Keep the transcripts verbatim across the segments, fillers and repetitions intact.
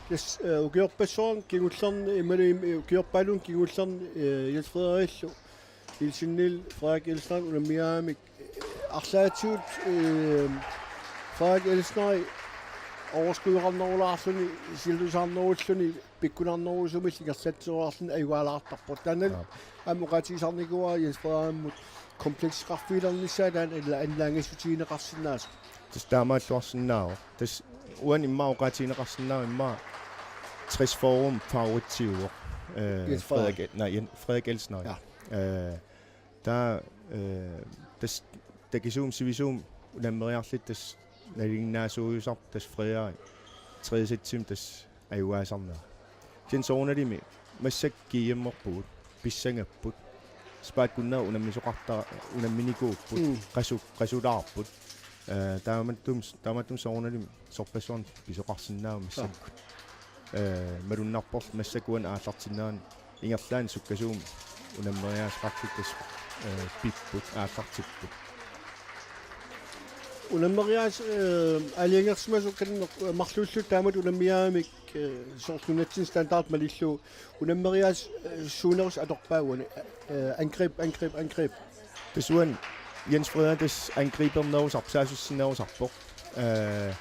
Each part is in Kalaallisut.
Tassa, eh, ukiorpassuarni kingullerni, imaluunniit ukiorpaalunni kingullerni, eh, Jens Frederikillu Nielsenillu Frederik Elsner unammigaangamik, eh, arlaatigut, eh, Frederik Elsner overskudeqarnerulaarluni, silatussaarnerulluni, pikkunarnerusumillu ingerlatsisoraarluni ajugaalaartarpoq. Taanna Aap. Aamma oqaatigisarnikuuara Jens Frederikimut komplekseqarfigilernissaa taanna ila annaangassutigineqarsinnaasoq. Tassa taamaalluarsinnaavoq. Tassa uani immaqa oqaatigineqarsinnaavoq immaqa tres fyrre favoritsiuvoq. Eh, Jens Frederik. Frederik, nej, Jens Frederik Elsner. Ja. Eh, taava, eh, tassa takisuumik sivisuumik unammeriarluta tassa nalinginnaasuujussuusarpoq tassa Frederik. Tredje sætimi tassa ajugaasarnera. Kisianni soorunalimi massakkut G M-erpugut, pissangapput. Spakkunnerit unammisoqarta-, unamminikuupput, Mm. qasu-, qasulaarput. Eh, taamaattumik, taamaattumik soorunalimi sorpassuarnik pisoqarsinnaavoq massakkut. Eh, malunnarporlu massakkut uani aallartinnerani ingerlaannaq sukkasuumik unammeriaaseqarluta tassa, eh, pipput, aallartipput. Unammeriaas-, eh, aalajangersimasut kanneq, eh, marluulluta taamatut unammigaangamik, eh, soorlu nunatsinni standard malillugu unammeriaas-, eh, suunerusumik atorpaa uani, eh, angreb, angreb, angreb. Tassa uani Jens Frederik tassa angribernerusarpoq, saassussinnerusarpoq. Eh,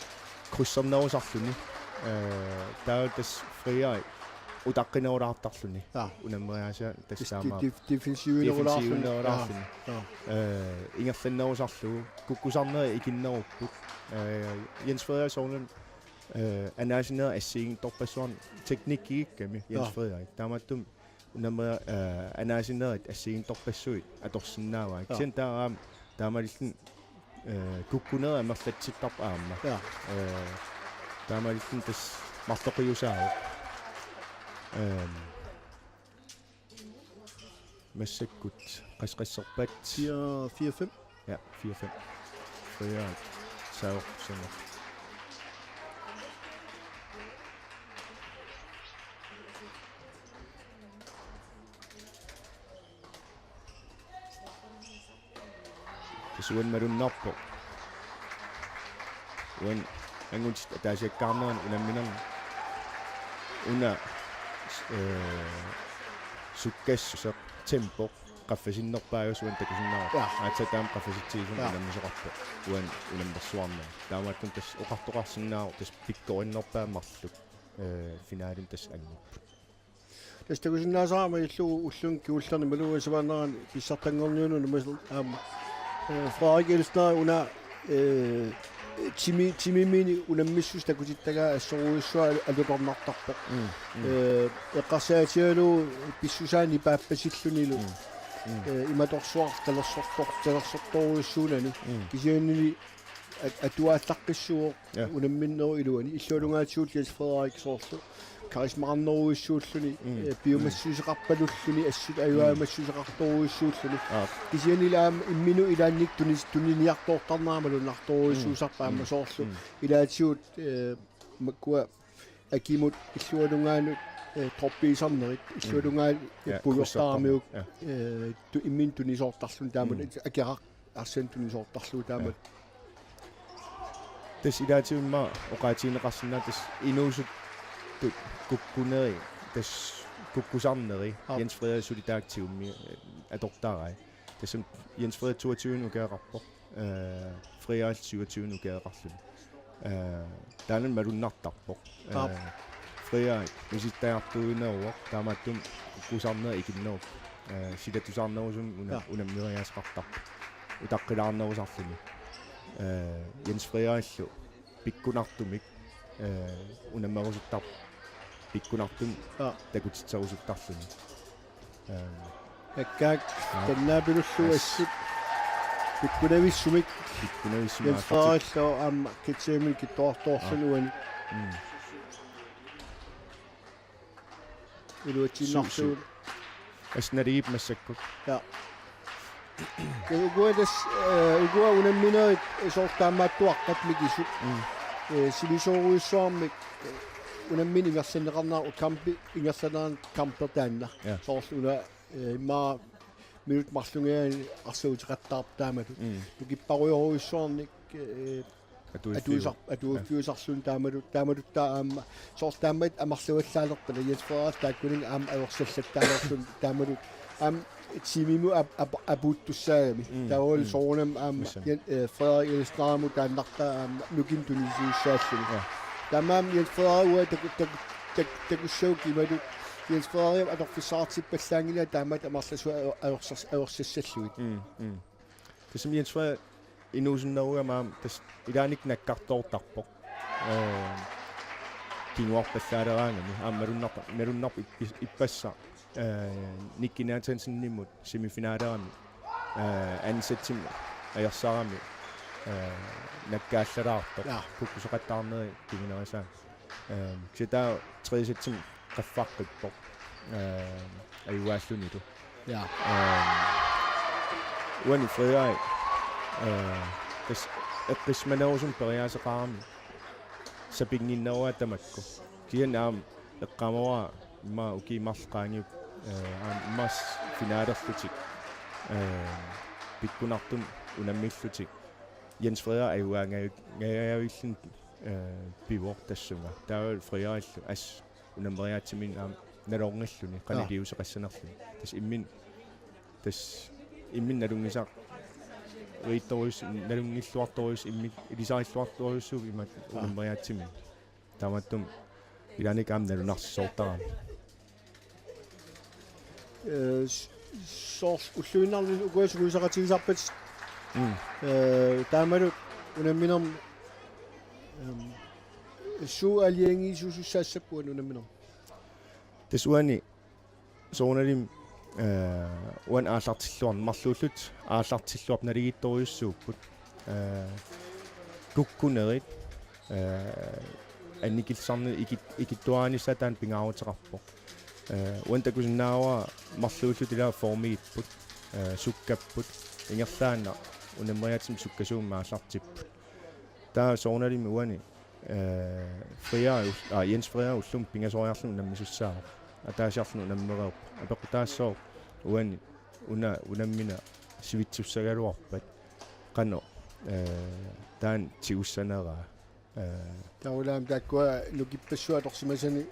krydsernerusarluni. Eh, taava tassa Frederik utaqqinerulaartarluni. Ja. Unammeriaasia tassa Tassa taamaappoq. def-, defensivinerulaarluni. Defensivinerulaarluni. Ja, ja. Eh, ingerlannerusarlugu, kukkusarnerit ikinnerupput. Eh, Jens Frederik soorunami, eh, anaasinerit assigiinngitsorpassuarnik teknikkigikkami Jens Ja. Frederik. Taamaattumik unammeri-, eh, anaasinerit assigiinngitsorpassuit atorsinnaavaat. Ja. Kisianni taava aamma taamaalilluni, eh, kukkunerit amerlatsittarput aamma. Ja. Eh, taamaalilluni tassa marloqiusaavoq. Ehm, massakkut qassit qasserpat? Fire, fire, fem. Ja, fire fem. Frederik. Saavor, saavor. Tassa uani malunnarpoq. Uani angutit ataasiakkaarnerani unamminermi. Una, eh, sukkassuseq tempo qaffasinnerpaagasoq uani takusinnaavarput. Ja. Aatsaat taama qaffasitsigisumik Ja. unammisoqarpoq. Uani unammersuarnera. Taamaattumik tassa oqartoqarsinnaavoq tassa pikkorinnerpaat marluk, eh, finalimi tassa angupput. Tassa takusinnaasarama illugu ulluni kingullerni malugisimanerani pissartanngorniunut nammineq aamma, eh, Frederik Elsner una, eh, timi-, timimini unammissuseq takutittagaa assorujussuaq alu-, alutornartarpoq. Mm, mm. Eh, eqqarsaatigalugu pissusaani paappasillunilu, Mm, mm. eh, imatorsuaq talersortor-, talersortorujussuunani. Mm. Kisiannili at-, atuaallaqqissuuvoq Ja. unamminnerup iluani. Illualungaatigullu Jens Frederik soorlu. Karismaqarnerujussuulluni, Mm, eh, mm. piumassuseqarpalulluni, assut ajugaamik massuseqartorujussuulluni. Aap. Kisiannili aamma imminut ilaannikkut tunis-, tuniniartoortarnera malunnartorujussuusarpoq aamma Mm, soorlu. mm. Ilaatigut, eh, makkua akimut illualungaanut, eh, droppiisarnerit, illualungaanut Ja, pujortaramiuk, krydsertarnerit, ja. eh, tu-, imminut tunisoortarluni taamatut Mm. akeraq arsan tunisoortarlugu taamatut. Tassa ilaatigut immaqa oqaatigineqarsinnaavoq tassa inuusuttut kukkunerit, tassa kukkusarneri, Aap. Jens Frederik suli taakku tigummi, eh, atortarai. Tassami Jens Frederik toogtyve ukioqarpoq. Eh, Frederik syvogtyve ukioqarluni. Eh, taanna malunnartarpoq. Eh, Aap. Frederik misilittagartuuineruvoq, taamaattumik kukkusarnerit ikinnerupput. Eh, silatussaarnerusumik una-, Ja. unammeriaaseqartarpoq. Utaqqilaarnerusarluni. Eh, Jens Frederikillu pikkunartumik, eh, unammerusuttarpoq. Pikkunartumik Ja. takutitserusuttarluni. Ehm, Akkaak Ja. tannaapilussuup Yes. assut pikkunavissumik. Pikkunavissumik Jens aallartippoq. Frederikillu aamma Gethsemane kittuartoorluni Aa. uani. Mm. Iluatsiinnarlugu. Suusuut. Assut naligipput massakkut. Ja. Ukua tassa, eh, ukua unamminerit soorlu taamaattuaqqat mikisut. Mm. Eh, sivisoorujussuarmik, eh, unammineq ingerlanneqarnera, kampi ingerlanerani kampi taanna. Ja. Soorlu una, eh, immaqa minut marlunngajani arsaatteqattaarpoq taamatut. Mm. Nukipparujorujussuarnik, eh, atuiffiu- atuisar- atuiffiusarluni taamalu- taamaluttaa aamma soorlu taamaattut amerlavallaalersut Jens Frederik taakkununnga aamma ajorsallattaalerluni taamaluttaa aamma timimut ap- ap- apuuttussaagami. Mm, taavalu mm. Soorunami aamma Jens Frederik Elstramimut taannartaa aamma nukinnik tunisiussaalluni. Taamaammat Jens Frederik uanga taku- taku- taku- takussavarput imatut Jens Frederik atorfissaqartippallaanngilaq taamaattut amerlasuut ajorsas- ajorsassallugit. Mm, mm. Tassami Jens Frederik inuusunnerugami aamma tassa ilaanni nakkartoortarpoq. Ee, kinguarpallaaleraangami aamma malunnarpa- malunnarpoq ippi- ippassaq. Ee, Nicky Nathansenimut semifinalerami, ee, anden sætimi ajorsarami, ee, nakkaallalaartoq. Ja. Kukkusoqattaarneri kingunerisaat. Ee, kisianni taava tredje sætimi qaffaqqippoq. Ee, ajugaallunilu. Ja. Ee, uani Frederik, ee, tassa eqqissimanerusumik periaaseqarami sapinnginneruara tamakku. Kisianni aamma eqqaamavara immaqa ukiut marluk qaangiupput, ee, aamma immaqa finalerlutik, ee, pikkunartumik unammillutik. Jens Frederik ajugaangajavi- ngajavilluni, ee, pivoq tassunga. Taava Frederikillu assut unammeriaatsiminik aamma nalornilluni qanoq iliuuseqassanerluni. Tassa imminut tassa imminut nalunngisaq- -riittorujus- nalunngilluartorujus- imminut ilisarilluartorujussuuvoq imatut unammeriaatsiminik. Taamaattumik ilaanni aamma nalunarsisoortarami. Ee, s- soorlu ulluinnarni ukua sungiusaqatigisarpatit. Mm. Ee, taamalu unamminermi, em, suut aalajangiisuusussaassapput uani unamminermi? Tassa uani soorunalimi, ee, uani aallartilluarneq marluullutik aallartilluarput naligiittorujussuupput. Ee, kukkunerit, ee, annikillisarnerit ikit- ikittuaraanissaat taanna pingaaruteqarpoq. Ee, uani takusinnaavara marluullutik ilaa formiipput, ee, sukkapput, ingerlaannaq unammeriaatsimik sukkasuumik aallartipput. Taava soorunalimi uani, ee, Frederik ul- aa, Jens Frederik ullumi pingasoriarluni unammisussaavoq. Ataasiarluni unammereerpoq. Apeqqutaassooq uani una unammineq sivitsussagaluarpat qanoq, ee, taanna tigussaneraa. Ee. Taava aamma taakkua nukippassuit atorsimasani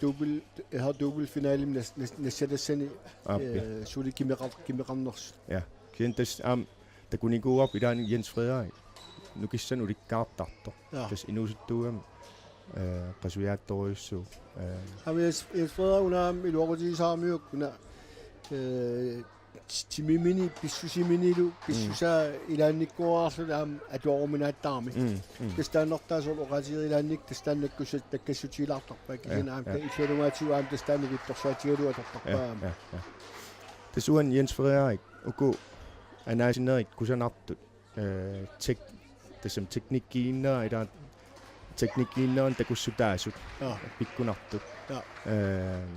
double, eher double finalemi nas- nas- nassatassani, aappi, ee, suli kimeqar- kimeqarnersut. Ja. Kisianni tassa aamma takunikuuarput ilaanni Jens Frederik nukissanik ulikkaartartoq. Ja. Tassa inuusuttuugami, ee, qasujaattorujussuuvoq. Ee. Aamma Jens, Jens Frederik una aamma iluaqutigisaramiuk una, ee, timimini pissusiminilu pissusaa ilaannikkoorarluni aamma atuaruminaattaarami. Mm, mm. Tassa taannartaa soorlu oqaatigerit ilaannikkut tassa taanna nakkussat nakkassutigilaartarpaat. Ja, kisianni aamma, ja, illuatungaatigut aamma tassa taanna nukittorsaatigilluartarpaa, ja, aamma, ja, ja. Tassa uani Jens Frederik uku anaasinerit kusanartut, ee, tek- tassami teknikkiinnera ilaa teknikkiinnerani takussutaasut. Ja. Pikkunartut. Ja. Ee,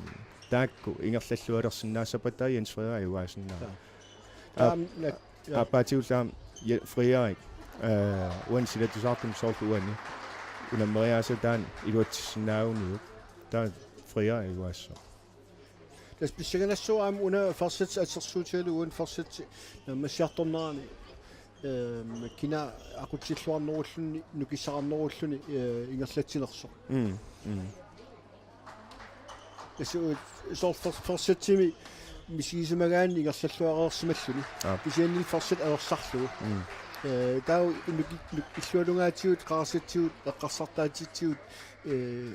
taakku ingerlallualersinnaassappat taava Jens Frederik ajugaasinnaavoq. Ja. Aap- Taam- nat- ja. Aappaatigullu aamma Je- Frederik, ee, uani silatusaartumik soorlu uani unammeriaaseq taanna iluatsissinnaaguniuk. Taava Frederik ajugaassaaq. Tassa pissanganassaaq aamma una falsetsi assersuutigalugu uani falsetsi naammassiartornerani, ehm, kina aqutsilluarnerulluni, nukissaqarnerulluni, eh, ingerlatsinersoq. Mm, mm. Tassa u-, soorlu fal-, falsetsimi misigisimagaanni ingerlalluareersimalluni. Aap. Kisianni falset ajorsarlugu. Mm. Eh, taava nuki-, nuk-, illuatungaatigut, qarasatsigut, eqqarsartaatsitsigut, eh,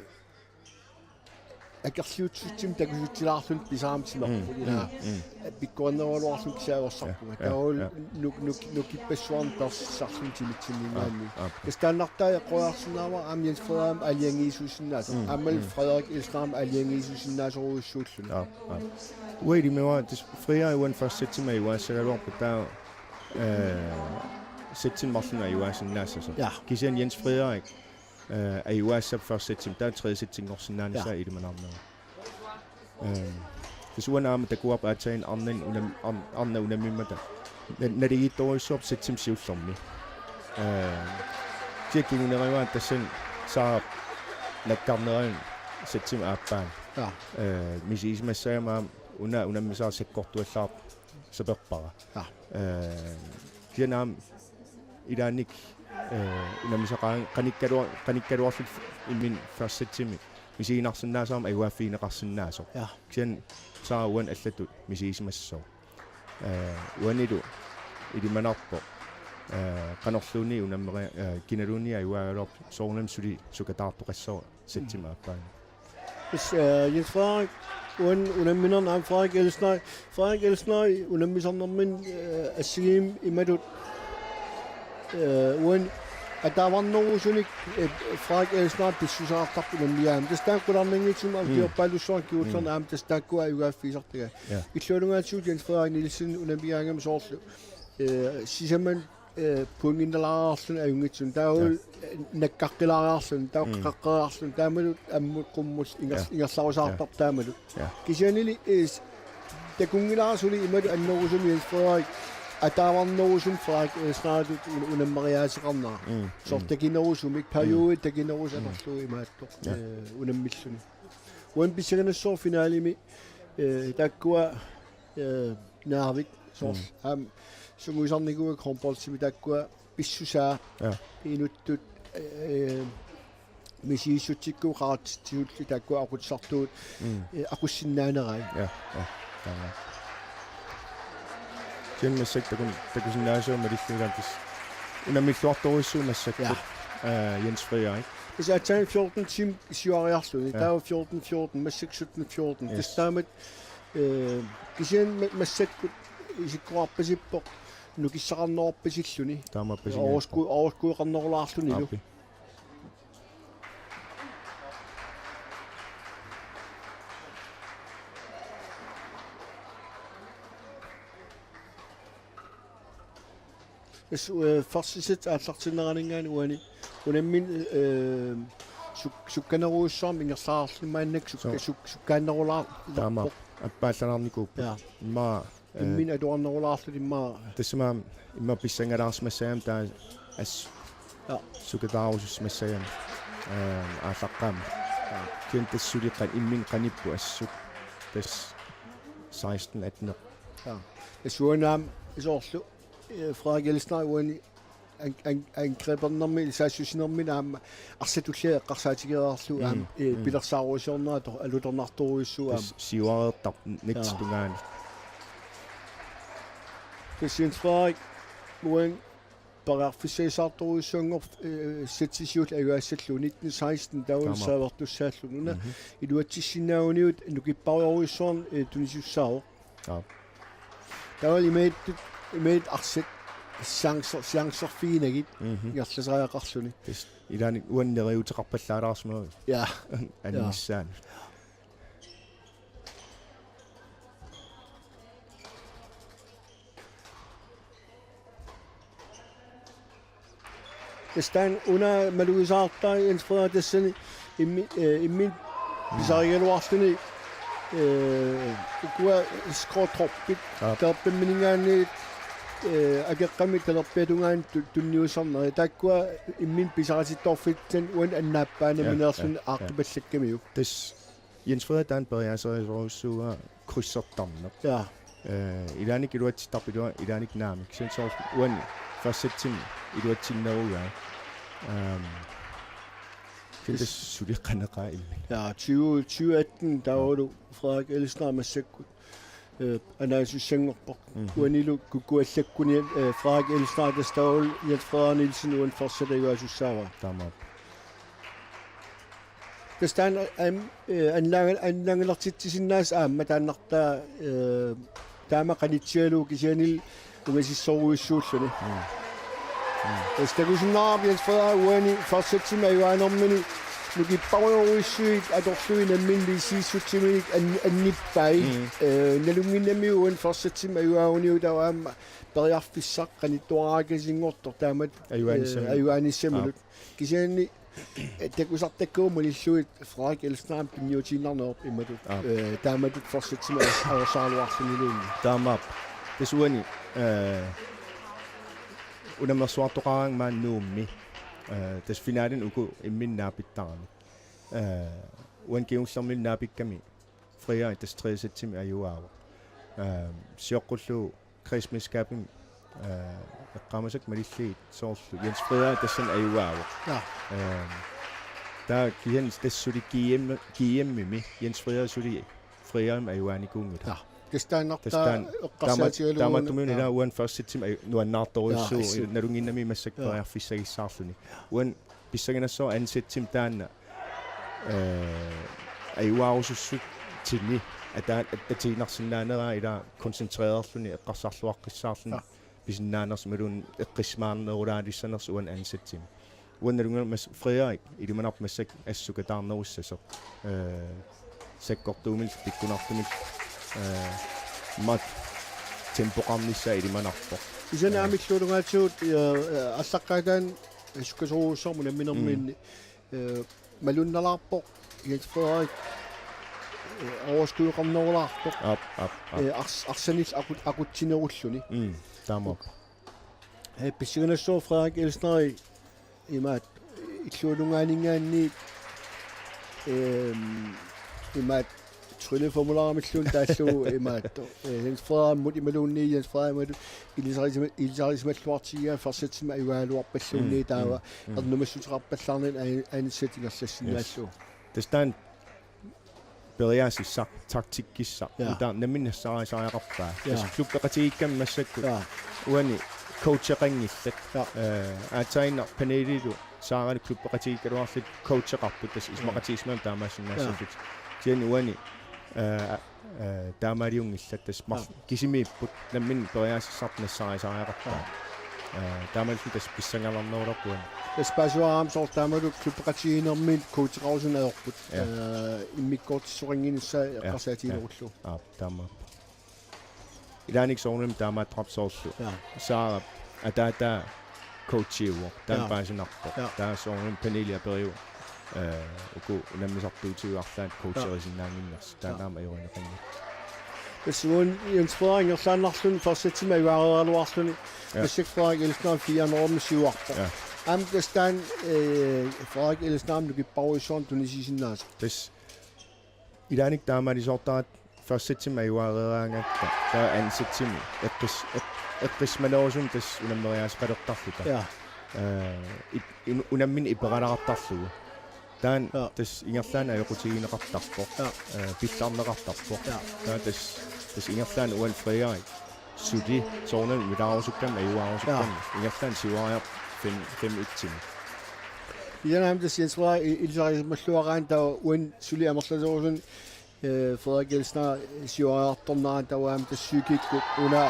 akerliussutsimik takusutsilaarluni pisaamik timerput. Mm, ilaa, mm, mm. Pikkorinnerualuarluni kisianni ajorsarpunga. Ja, ja, taava ja. Nuk-, nuk-, nukippassuarnik peersisarluni timitsinninngaanniit. Aap, aap. Tassa taannartaa eqqoriarsinnaavara aamma Jens Frederik aalajangiisuusinnaasoq. Mm, aammalu mm. Frederik Elstram aalajangiisuusinnaasorujussuulluni. Aap, aap. Uanga ilimivara tassa Frederik uani falsetsimi ajugaassagaluarpoq taava, eh, setsin marlunut ajugaasinnaassasoq. Ja. Kisianni Jens Frederik eh, ajugaassaaq falsetsimi taava tredje sætinngorsinnaanissaa, ja, ilimanarnera. Eh, tassa uani aamma takuarput aatsaannguaq arnani unam-, arn-, arnat unammimmata. Na-, naligiittorujussuarput sætsimik siullermi. Eh, kisianni kingunerivaat tassani saarap nakkarnerani sætsimik aappaani. Ja. Eh, misigisimassagami aamma una unammisara sakkortuallaarpoq saperpara. Ja. Eh, kisianni aamma ilaanni Eh, unammisaqaanga qanikkaluar-, qanikkaluarlutik imminut første sætimi misiginarsinnaasarami ajugaaffigineqarsinnaasoq. Ja. Kisianni Sara uani allatut misigisimassooq. Eh, uanilu ilimanarpoq. Eh, qanorluunniit unammeri-, eh, kinaluunniit ajugaagaluarpoq soorunami suli sukataartoqassaaq sætimi aappaani. Is, eh, Jens Frederik, uani unamminermi aamma Frederik Elsner, Frederik Elsner unammisarnermini, eh, assigiimmik imatut, eh, uani ataavarnerusunik, eh, Frederik Elsner pissuseqartarpoq unammigaangami. Tassa taanna qularnanngitsumik aamma Mm. kingorpaalussuarnik kingullerni Mm. aamma tassa taakkua ajugaaffigisartagaat. Ja. Illuatungaatigut Jens Frederik Nielsen unammigaangami soorlu, eh, sisamat eh, pointinnalaariarluni ajunngitsunik. Taava Ja. eh, nakkaqqilaariarluni, taava Mm. qaqqeriarluni, taamatut ammut qummut inger-, Ja. ingerlarusaartarpoq Ja. taamatut. Ja. Kisiannili, eh, s-, takunngilara suli imatut annerusumik Jens Frederik, ataavarnerusumik Frederik Elsneritut un-, unammeriaaseqarnera. Mm. Soorlu Mm. takinerusumik, periodit Mm. takinerusut Mm. atorlugu imaattoq, Ja. eh, unammilluni. Uani pissanganassaaq finalemi, eh, taakkua, eh, Naavik, soorlu Mm. aamma sungiusarnikuuakka håndboldimi taakkua pissusaa Ja. inuttut, eh, misigissutsikkukkit qaratsitsillutik taakkua aqutsisartugut, Mm. eh, aqussinnaanerai. Ja, ja, taanna. Kisianni massakkut takun-, takusinnaasavut malillugu ilaanni tassa unammilluartorujussuuvoq massakkut, Ja. eh, Jens Frederik. Tassa aatsaat fjorten timer siuariarluni. Ja. Taava fjorten fjorten, massakkut sytten fjorten. Yes. Tassa taamatut, eh, kisianni ma-, massakkut isikkoqarpasippoq nukissaqarnerpasilluni. Taamaappasingaarpoq. Overskud-, overskudeqarnerulaarlunilu. Aappi. Tassa, eh, første sæt aallartinneraninngaanniit uani unammineq, eh, suk-, sukkanerujussuarmik ingerlaarlugu maannakkut sukka-, Suu. suk-, sukkaannerulaarpoq. Taamaappoq. Appaallalaarnikuupput. Ja. Immaqa, eh, imminut atuarnerulaarlutik immaqa. Tassami immaqa pissanngalaarsimassagami taava assut Ja. sukataarusussimassagami, eh, aallaqqaammut. Ja. Kisianni tassa suli qa-, imminut qanipput assut. Tassa seksten atten. Ja. Tassa uani aamma soorlu, eh, Frederik Elsner uani an-, an-, angribernermi, saassussinermi aamma arsaq tulliani eqqarsaatigereerlugu Mm, aamma, eh, mm. pilersaarusiornera ator-, alutornartorujussuuvoq aamma. Tassa siuareertarpoq netip Ja. tungaanut. Tassa Jens Frederik uani periarfissagissaartorujussuanngorpoq, eh, sætsit siulliit ajugaassallugu nitten seksten taava Taamaappoq. saavertussaalluni. Una Mhm. iluatsissinnaaguniuk nukipparujorujussuarnik, eh, tunisussaavoq. Aap. Taava imaattoq, imaattoq arsaq chancer-, chancerfiginagit Mhm. ingerlasariaqarluni. Tassa ilaanni uani neriuuteqarpallaalaarsimavoq. Ja. Annissaanut. Tassa taanna una malugisaartaa Jens Frederik tassani immi-, eh, imminut Mm. pisarigaluarluni, eh, ukua skruetroppit, Aap. talerpimmininngaanniit, eh, akeqqami talerpiata tungaanut tu-, tunniussarneri. Taakkua imminut pisarisittorfittut uani annaappaa Ja, nammineerluni ja, ja. aaqqipallakkamiuk. Tassa Jens Frederik taanna periaaserisorujussuuaa krydsertarneq. Ja. Eh, ilaanni iluatsittarput ilua-, ilaanni naamik. Kisianni soorlu uani første sætimi iluatsinnerugaa. Ehm, kisianni Yes. tassa suli qanoq imminut. Ja, tyve, tyve atten taavalu Frederik Elsner massakkut, eh, anaasussanngorpoq. Mhm. Uanilu kukkuallakkuniat, eh, Frederik Elsner tassa taavalu Jens Frederik Nielsen uani første sæt ajugaasussaavaa. Taamaappoq. Tassa taanna, am, eh, annaangal-, annaangalertitsisinnaasaq aamma taannartaa, eh, taama qanitsigalugu kisiannili ungasissorujussuulluni. Mm. Mm. Tassa takusinnaavarput Jens Frederik uani første sætimi ajugaanermini nukipparujorujussuit atorlugit nammineq issiissutsiminik an-, annippai. Mm. Eh, nalunnginnamiuk uani første sætimi ajugaaguniuk taava aamma periarfissaq qanittuaraakasinngortoq taamatut, Ajugaanissamut. eh, ajugaanissaminut. Aap. Kisianni, eh, takusartakkagut malillugit Frederik Elsnerimik tunniutiinnarneq imatut. Aap. Eh, taamatut første sætimi ajorsaaluarluniluunniit. Taamaappoq. Tassa uani, eh, unammersuartoqaraangat maani Nuummi. Eh, tassa finalini uku imminnut naapittarami. Eh, uani kingullermini naapikkami Frederik tassa tredje sætimi ajugaavoq. Eh, sioqqullugu kredsmesterskabimi Eh, eqqaamasakka malillugit soorlu Jens Frederik tassani ajugaavoq. Ja. Eh, taava kisianni tassa suli G M, G M-imi Jens Frederik suli Frederikimik ajugaanikuunngilaq. Ja. Tassa taannartaa. Tassa taanna eqqarsaatigalugu taama-, taamaattumik una, ja, ilaa uani første setimi aju-, nuannaartorujussuuvoq. Ja, assi. Nalunnginnami massakkut, ja, periarfissagissaarluni. Uani pissanganassaaq anden setimi taanna, eh, ajugaarusutsinni ataa-, attatiinnarsinnaaneraa ilaa koncentrererluni eqqarsarluaqqissaarluni. Ja. Pisinnaanersoq imaluunniit eqqissisimaarnerulaalissanersoq uani anden setimi. Uani nalunngilarmi mas-, Frederik ilimanarpoq massakkut assut sukataarnerussasoq. Eh, sakkortuumillu pikkunartumillu, eh, imaattoq tempoqarnissaa ilimanarpoq. Kisianni, eh, aamma illuatungaatigut, eh, eh, aallaqqaataani sukkasoorujussuarmik unamminerminni, mm, eh, malunnalaarpoq Jens Frederik, eh, overskuddeqarnerulaartoq. Aap, aap, aap. Eh, ars-, arsanillu aqut-, aqutsinerulluni. Mm, taamaappoq. Eh, pissanganassaaq Frederik Elsner imaattoq illuatungaaninngaanniit, ehm, imaattoq trylleformularimilluunniit taallugu imaattoq. Eh, Jens Frederikimut imaluunniit Jens Frederikimut ilisarisi-, ilisarisimalluartigigaat første setimi ajugaagaluarpalluunniit, mm, taava, mm, mm, ernumassuteqarpallaarnani an-, anden set ingerlassinnaallugu. Yes. Tassa taanna periaasissaq, taktikkissaq. Ja. Taanna nammineq nassarisariaqarpaa. Ja. Tassa klubbeqatigiikkami massakkut. Ja. Uani coacheqanngillat. Ja. Eh, aatsaaginnaq panelilu Saarani klubbeqatigiikkaluarlutik coacheqarput, tassa, ja, isumaqatigiissimammat taamaassinnaassallutik. Ja. Kisianni uani, eh, eh, taamaaliunngillat, tassa mar-, ja, kisimiipput nammineq periaasissartik nassarisariaqarpaa. Ja. Eh, taamaalilluni tassa pissanganarnerulerpoq uani. Tassa paasivarput soorlu taamalu klubbeqatigiinnermiit coacheqarusunik ajorput. Ja. Eh, immikkoortissoqannginnissaa, ja, eqqarsaatiginerullugu. Ja. Aap, taamaappoq. Ilaanni soorunami taamaattoqarpoq soorlu. Ja. Saarap ataataa coachiuvoq. Taanna, ja, paasinarpoq. Ja. Taava soorunami paneli aperivoq, eh, uku unammisartuutigut arlaat, ja, coacherisinnaannginnersut. Ja. Taanna aamma ajorineqanngilaq. Tassa uani Jens Frederik ingerlaannarluni første setimi ajugaareeraluarluni. Ja. Massakkut Frederik Elsner fire hundrede siuarpoq. Ja. Aamma tassa taanna, eh, Frederik Elsner aamma nukipparujussuarnik tunisisinnaasoq. Tassa ilaanni taamaalisoortaratta første setimi ajugaareeraangatta, taava anden setimi eqqis-, eq-, eqqissimanerusumik tassa unammeriaaseqalertarluta. Ja. Eh, ip-, un-, unammineq iperalaartarlugu. Taanna, ja, tassa ingerlaannaq ajoqutigineqartarpoq. Ja. Eh, pillarneqartarpoq. Ja. Taava tassa, tassa ingerlaannaq uani Frederik suli soorunami milaarusukkamik, ajugaarusukkamik. Ja. Ingerlaannaq siuariarpoq fem, fem et-imi. Ilaanni aamma tassa Jens Frederik i-, ilisarisimalluaraanni taava uani suli amerlasoorusuni, eh, Frederik Elsner siuariartornerani taava aamma tassa psykikkut una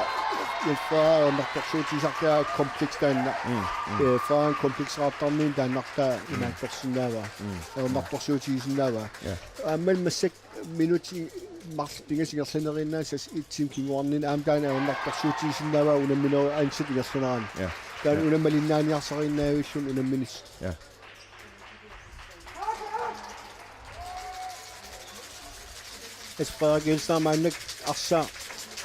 Jens Frederik ajornartorsiutigisarpaa kompleks taanna. Mm, mm. Eh, Frederik komplekseqartarnini taannartaa, mm, imaattorsinnaavaa. Mm. Ajornartorsiutigisinnaavaa. Ja. Aamma massakkut minutsit marluk pingasut ingerlaneriinnaat, seks et-imi kinguarninni aamma taanna ajornartorsiutigisinnaavaa unamminerup anden set ingerlanerani. Ja. Taanna, ja, una malinnaaniarsariinnaavilluni unamminis. Ja. Tassa Frederik Elsner maannakkut arsaq,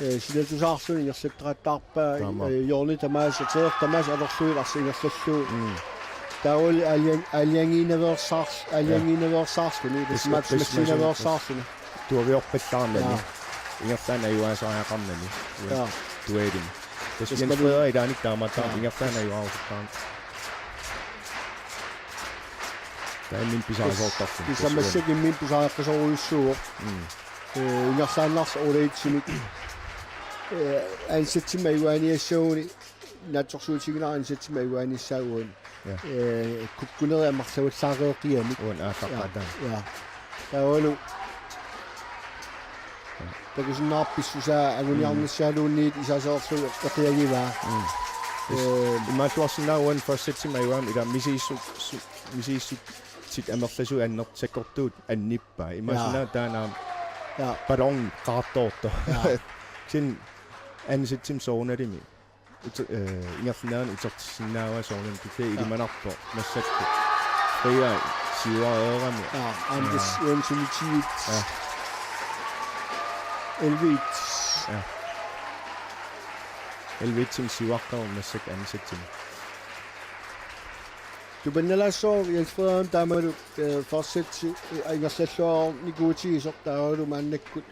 eh, silatusaarluni ingerlattaqattaarpaa, taama, eh, hjørnet tamaasa, tæer tamaasa atorlugit arsaq ingerlallugu. Mm. Taavalu aalajan-, aalajangiinaveersaar-, ja, aalajangiinaveersaarluni, tassa, tassa matsimatsiinaveersaarluni. Tuaviorpallaarnani. Ja. Ingerlaannaq ajugaasariaqarnani. Ja. Duellimi. Tassa, tassa Jens Frederik ilaanni taamaattoq, ja, ingerlaannaq ajugaasariaqarnani. Taanna imminut pisarisoortarpoq. Tassa massakkut imminut pisariaqqisorujussuuvoq. Mm. Eh, ingerlaannarsi Ole Itzimik. Eh, anden setimi ajugaaniassaguni, naatsorsuutigineq anden setimi ajugaaniassaaq uani. Ja. Eh, kukkunerit amerlavallaaqereerpiamik. Uani aallaqqaataani. Ja. Ja. Taavalu takusinnaavarput pissusaa anguniarnissaaluunniit isaaserlu eqiagivaa. Mm. Is-, eh, imaalluarsinnaavoq uani første setimi ajugaamik ilaa misigissu-, su-, misigissutsit amerlasuut annertusakkortuut annippaa. Imaassinnaavoq, ja, taanna aamma, ja, ballon qaartoortoq. Ja. Kisianni anden setimi soorunalimi ut-, eh, ingerlanerani utertissinnaavaa soorunami, kisianni, ja, ilimanarpoq massakkut. Frederik siuareerami. Ja, Anders, ja, Jens Mathias. Ja. Elvit. Ja. Elvitsim siuaqqavoq massakkut anden setimi. Tupannalaassaaq Jens Frederik taamalu, eh, første set, eh, ingerlalluarnikuutigisoq taavalu maannakkut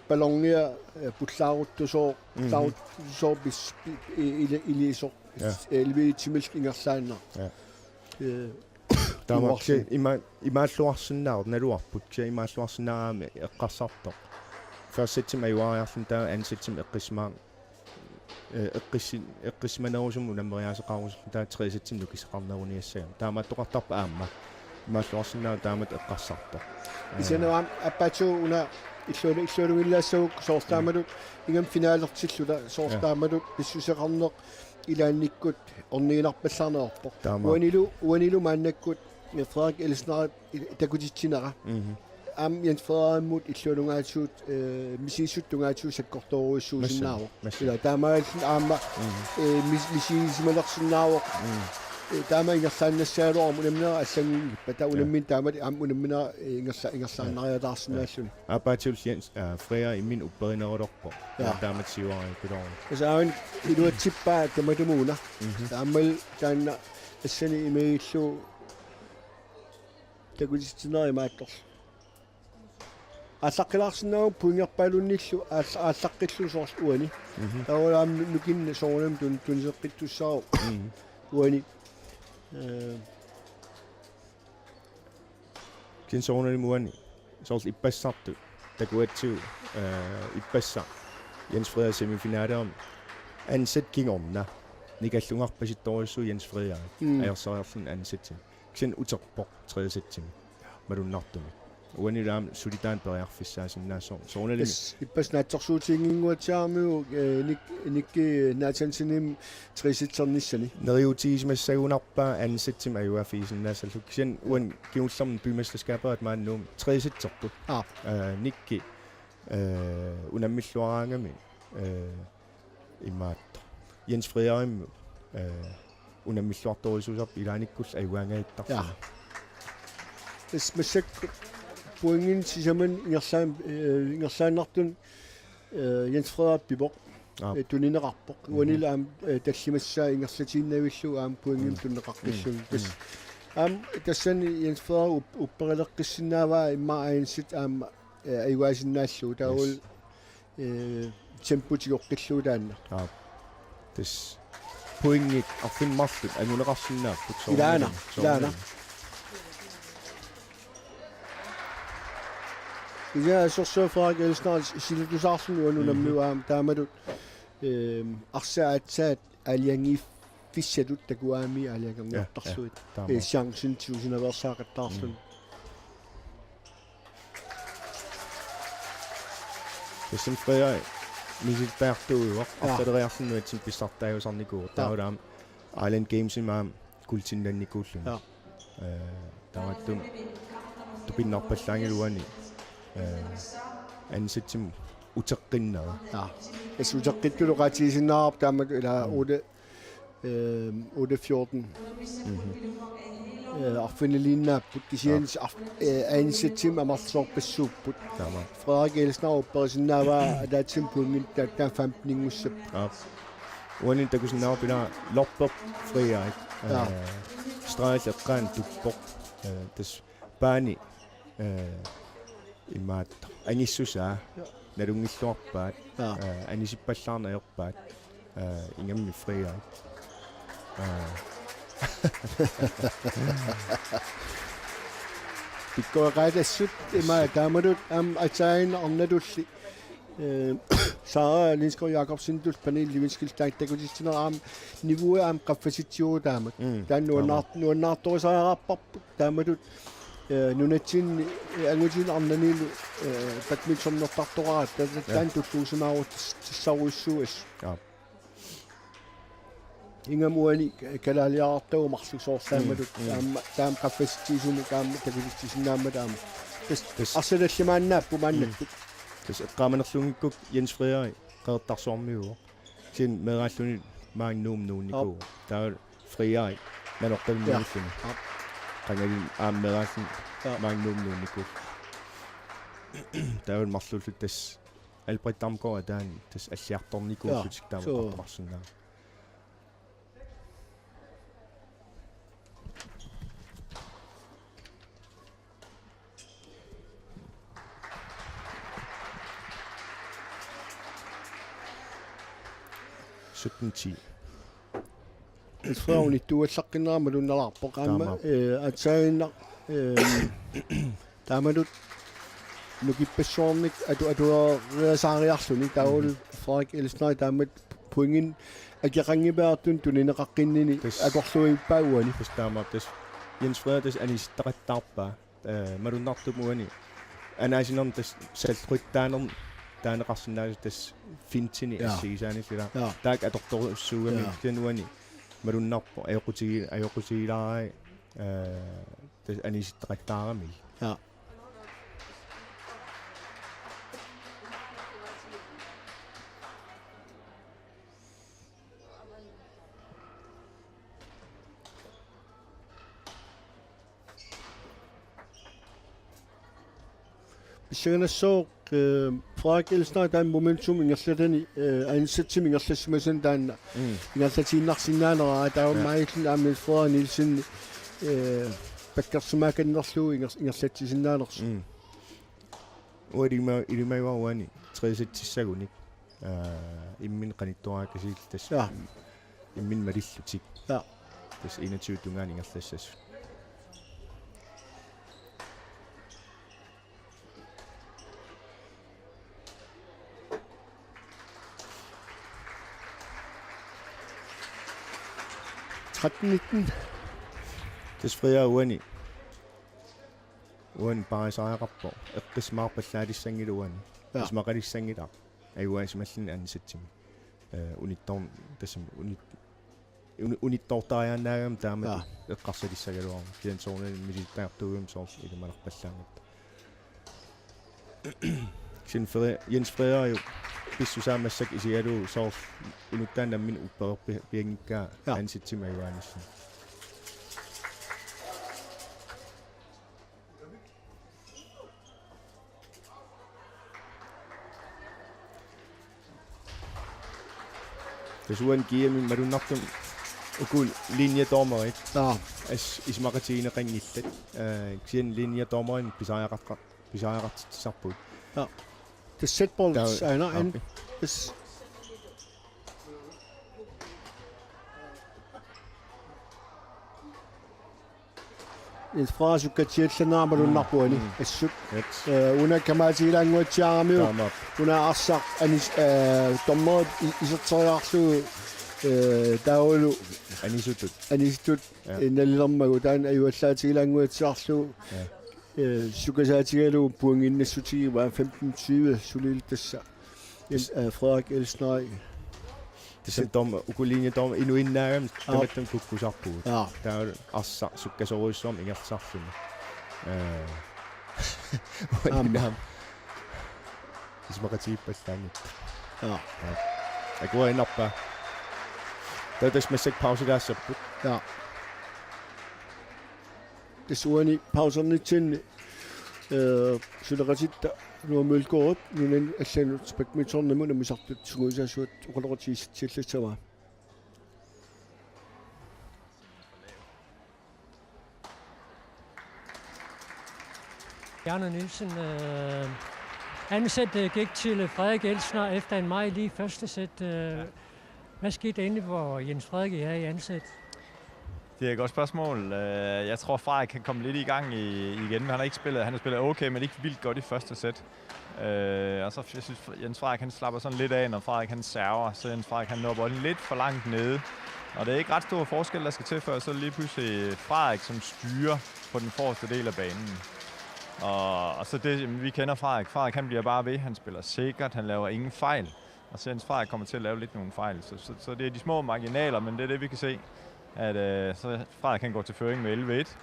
ballongia, eh, pullaaruttusooq, Mhm. pullaaruttusooq pis-, pi-, i-, ili-, ilisoq. Ja. Elleve timillugu ingerlaannaq. Ja. Eh, Taamaakkaluarlugu ima-, imaalluarsinnaavoq, naluarput, kisianni imaalluarsinnaavoq aamma eqqarsartoq. Første sætimi ajugaariarluni taava anden sætimi eqqissimaa-, eh, eqqissi-, eqqissimanerusumik unammeriaaseqarusullugu taava tredje sætimi nukissaqarneruniassagami. Taamaattoqartarpoq aamma. Imaalluarsinnaavoq taamatut eqqarsartoq. Eh. Kisianni aamma aappaatsigut una illualu-, illualunngilaassagukkit soorlu taamatut ingammik finalertilluta soorlu Ja. taamatut pissuseqarneq ilaannikkut orniginarpallaarneq ajorpoq. Taama. Uanilu, uanilu maannakkut Frederik Elsner takutitsinera. Mhm. Aamma Jens Frederikimut illualungaatigut, eh, misissuttut tungaatigut sakkortoorujussuusinnaavoq. Massa, massa. Ila taamaalilluni aamma, Mhm. eh, mis-, misissusimalersinnaavoq. Mhm. Eh, taama ingerlaannassagaluarmat unamminerit allanngunngippat. Taava Ja. unammineq taamatut aamma unammineq, eh, ingerla-, ingerlaannariataarsinnaalluni. Aappaatsigut Jens, eh, Frederik imminut upperinerulerpoq. Ja. Taamatut siuariikkuloorluni. Tassa aamma iluatsippaa tamatumuuna. Mhm. Taamalu taanna tassani imagillugu takutitsinera imaattorlu. Aallaqqilaarsinnaavoq pointerpaalunnillu aalla-, aallaqqillugu soorlu uani. Mhm. Taavalu aamma nu-, nukinneq soorunami tun-, tuniseqqittussaavoq. Mhm. Uani. Eh, Kisianni soorunami uani. Soorlu ippassartut. Takuatsigu, eh, ippassaq. Jens Frederik semifinalerami. Anden sæt kingorna. Nikallungarpasittorujussuuvoq Jens Frederik. Mm. Ajorseriarluni anden sætimi. Kisianni uterpoq tredje sætimi. Malunnartumik. Uanilu aamma suli taanna periarfissaasinnaassaaq. Soorunalimi. Tassa ippassaq naatsorsuutiginnginnguatsiaramiuk, eh, Nik-, Nikki Nathansenimit tredje sæternissani. Neriuutigisimassagunarpaa anden sætimi ajugaaffigisinnaassallugu. Kisianni uani kingullermi bymesterskabet maani Nuummi tredje sæterput. Aa. Eh, Nikki, eh, unammilluaraangami, eh, imaattoq. Jens Frederikimut, eh, unammilluartorujussuusarpoq ilaanikkullu ajugaangajattarluni. Ja. Tassa massakkut pointinik sisamannik ingerlaan-, eh, ingerlaannartunik, eh, Jens Frederik pivoq. Aap. Eh, tunineqarpoq. Mhm. Uanilu aamma, eh, tallimassaa ingerlatiinnavillugu aamma pointinik Mm. tunineqaqqissuuvoq. Mm. Tassa Mm. aamma tassani Jens Frederik up-, upperileqqissinnaavaa immaqa anden sæt aamma, eh, ajugaasinnaallugu. Taavalu Yes. eh, tempo tigoqqillugu taanna. Aap. Tassa pointit arfineq-marluk anguneqarsinnaapput. Ilaana, soorunami, ilaana. Soorunami. Kisianni assersuut Frederik Elsner silatusaarluni uani Mhm. unammiuvoq aamma taamatut, ehm, arsaq aatsaat aalajangiiffissatut takugaanni aalajangerniartarlugit. Ja, ja. Taama. Eh, chancen tigusinnaaveersaaqattaarluni. Mm. Tassami Frederik misilittagartuujuvoq, Ja. arlaleriarluni nunatsinni pissartaajusarnikuuvoq. Ja. Taavalu aamma Island Gamesimi aamma kuultinnannikuulluni. Ja. Eh, taamaattumik tupinnarpallaanngilaq uani, eh, anden sætimi uteqqinnera. Ja. Tassa uteqqittullu oqaatigisinnaavarput taamatut ila Mm. Ole Ehm, otte fjorten. Mhm. Eh, arfiniliinnaapput kisianni Ja. arf-, eh, anden sætimi amerlasoorpassuupput. Taama. Frederik Elsner upperisinnaavaa ataatsimut pointinik taakku femteninngussapput. Ja. Uani takusinnaavarput ila lopperpoq Frederik. Ja. Eh, stregillu eqqaani tuppoq. Eh, tassa paani, eh, imaattoq. Angissusaa. Ja. Nalunngilluarpaat. Ja. Eh, anisippallaarneq ajorpaat. Eh, ingammik Frederik. Eh. Pikkoreqaatassut ima Ja. taamatut aamma aatsaannguaq arnatulli. Eh, Sara Lindskov Jakobsen tullu Pernille Lewinskylu taakku takutitsinera aamma niveauet aamma qaffasitsivoq taamatut. Mm, Taanna taama. nuannaar-, nuannaartorisariaqarparput taamatut, eh, nunatsinni, eh, angutini arnanilu, eh, badmintonertartoqaratta ta-, ta-, Ja. taanna tulluusimaarutissarujussuuvoq assut. Ja. Ingammik uani kalaaliarartagut marluk soorlu Mm, taamatut mm. taama, taama qaffasitsigisumik taama takutitsisinnaammata aamma. Tassa Tassa. arsaat tallimaannaapput maannakkut. Mm. Tassa eqqaamanerlunngikkukku Jens Frederik Qeqertarsuarmiuuvoq. Kisianni meeraalluni maani Nuummi nuunnikuuvoq. Aap. Taava Frederik Nanortalimmiuulluni. Aap. Qangali aamma meeraalluni Aap. maani Nuummi nuunnikuulluni. Taava marluulluta tassa Albrecht Damgaard taanna tassa alliartornikuullutik Aap. taama Suu. oqartoqarsinnaavoq. sytten ti. Israelittuallaqqinnaarmat unnalaarpoq aamma. Taamaappoq. Eh, atsaaginnaq, eh, taamatut nukippassuarnik atu atuariasaariarluni taavalu Frederik Elsner taamatut pointin akeqanngipaartun tunineqaqqinnini Tassa. Akorluippaa uani. Tassa taamaappoq, tassa Jens Frederik tassa anisittaqattaarpaa. Eh, malunnartumik uani. Anaasinermi tassa salluittaanermi taaneqarsinnaasut tassa fintini Ja. assigisaanillu ilaa. Ja. Taakku atortorujussuugami Ja. kisianni uani malunnarpoq ajoqutigi-, ajoqutigilaarai, eh, tassa anisittaqattaarami. Ja. Pissanganassaaq, eh, Frederik Elsner taanna momentum ingerlatani, eh, ansatsimi ingerlassimasani taanna Mm. ingerlatiinnarsinnaanera taava Ja. maajilluni aamma Frederik Nielsen, eh, pakkersimaakannerlugu inger-, ingerlatsisinnaanersoq. Mm. Uani ilima-, ilimagivara uani tre-setsissagunik. Eh, imminut qanittuarakasiillu tassa. Ja. Imminut malillutik. Ja. Tassa enogtyve tungaanut ingerlassasut. Tretten nitten. Tassa Frederik uani. Uani paarisariaqarpoq. Eqqissimaqarpallaatissanngilaat uani. Ja. Isumaqalissanngilaq. Ajugaasimallutik ansatsimi. Eh, unittoorn-, tassami unit-, uni-, unittoortariaannaagami taama Ja. eqqarsalissagaluarmat. Kisianni soorunami misilittagaqartuugami soorlu ilimanarpallaanngitsoq. Kisianni Frede-, Jens Frederik pissusaa massakkut isigalugu soorlu unittaa nammineq uppererpi-, pianngikkaa Ja. ansatsimi ajugaanissannut. Tassa uani G M-imi malunnartumik uku linjedommerit Ja. as isumaqatigineqanngillat. Eh, kisianni linjedommerini pisariaqarta-, pisariaqartitsisarput. Ja. Tassa setbold, Taava- aana, en. aappi. Tassa. Jens Frederik sukkatsiallanneq malunnarpoq uani. Mm. Assut. Yes. Eh, una kamaatigilaannguatsiaramiuk. Taamaappoq. Una arsaq anis-, eh, dommerit i-, iserteriarlugu, eh, taavalu Anisutut. anisutut Ja. innalilermagu taanna ajuallaatigilaannguatsiarlugu. Ja. Eh, sukasaatigalugu pointinnassutigivaa femten tyve sulilu tassa. Jens, eh, Frederik Elsner. Tassa dommer, uku linjedommer inuinnaagami Ja. tamatta kukkusarpugut. Ja. Taava arsaq sukkasoorujussuarmik ingerlasarluni. Eh. Aamma. Uani naam. Isumaqatigiippallaanngitsoq. Ja. Akuerinnarpaa. Taava tassa massakkut pausilaassapput. Ja. Tassa uani pausernitsinni, eh, suleqatitta Nuummi Mølgaard nunanut allanut badmintonimut unammisartut sungiusaasuat oqaloqatigiissitsiallassavaa. Bjarne Nielsen, øh, anden sæt øh, gik til Frederik Elsner efter en meget lige første sæt. Øh, hvad skete der egentlig, hvor Jens Frederik er i anden sæt? Det er et godt spørgsmål. Øh, Jeg tror, Frederik kan komme lidt i gang i, igen. Han har ikke spillet, han har spillet okay, men ikke vildt godt i første sæt. Øh, og så jeg synes, Jens Frederik han slapper sådan lidt af, når Frederik han server. Så Jens Frederik han når bolden lidt for langt nede. Og det er ikke ret stor forskel, der skal til, før så er det lige pludselig Frederik, som styrer på den forreste del af banen. Og, og så det, jamen, vi kender Frederik. Frederik han bliver bare ved. Han spiller sikkert, han laver ingen fejl. Og så Jens Frederik kommer til at lave lidt nogle fejl. Så, så, så det er de små marginaler, men det er det, vi kan se. At øh, så Frederik han går til føring med elleve et.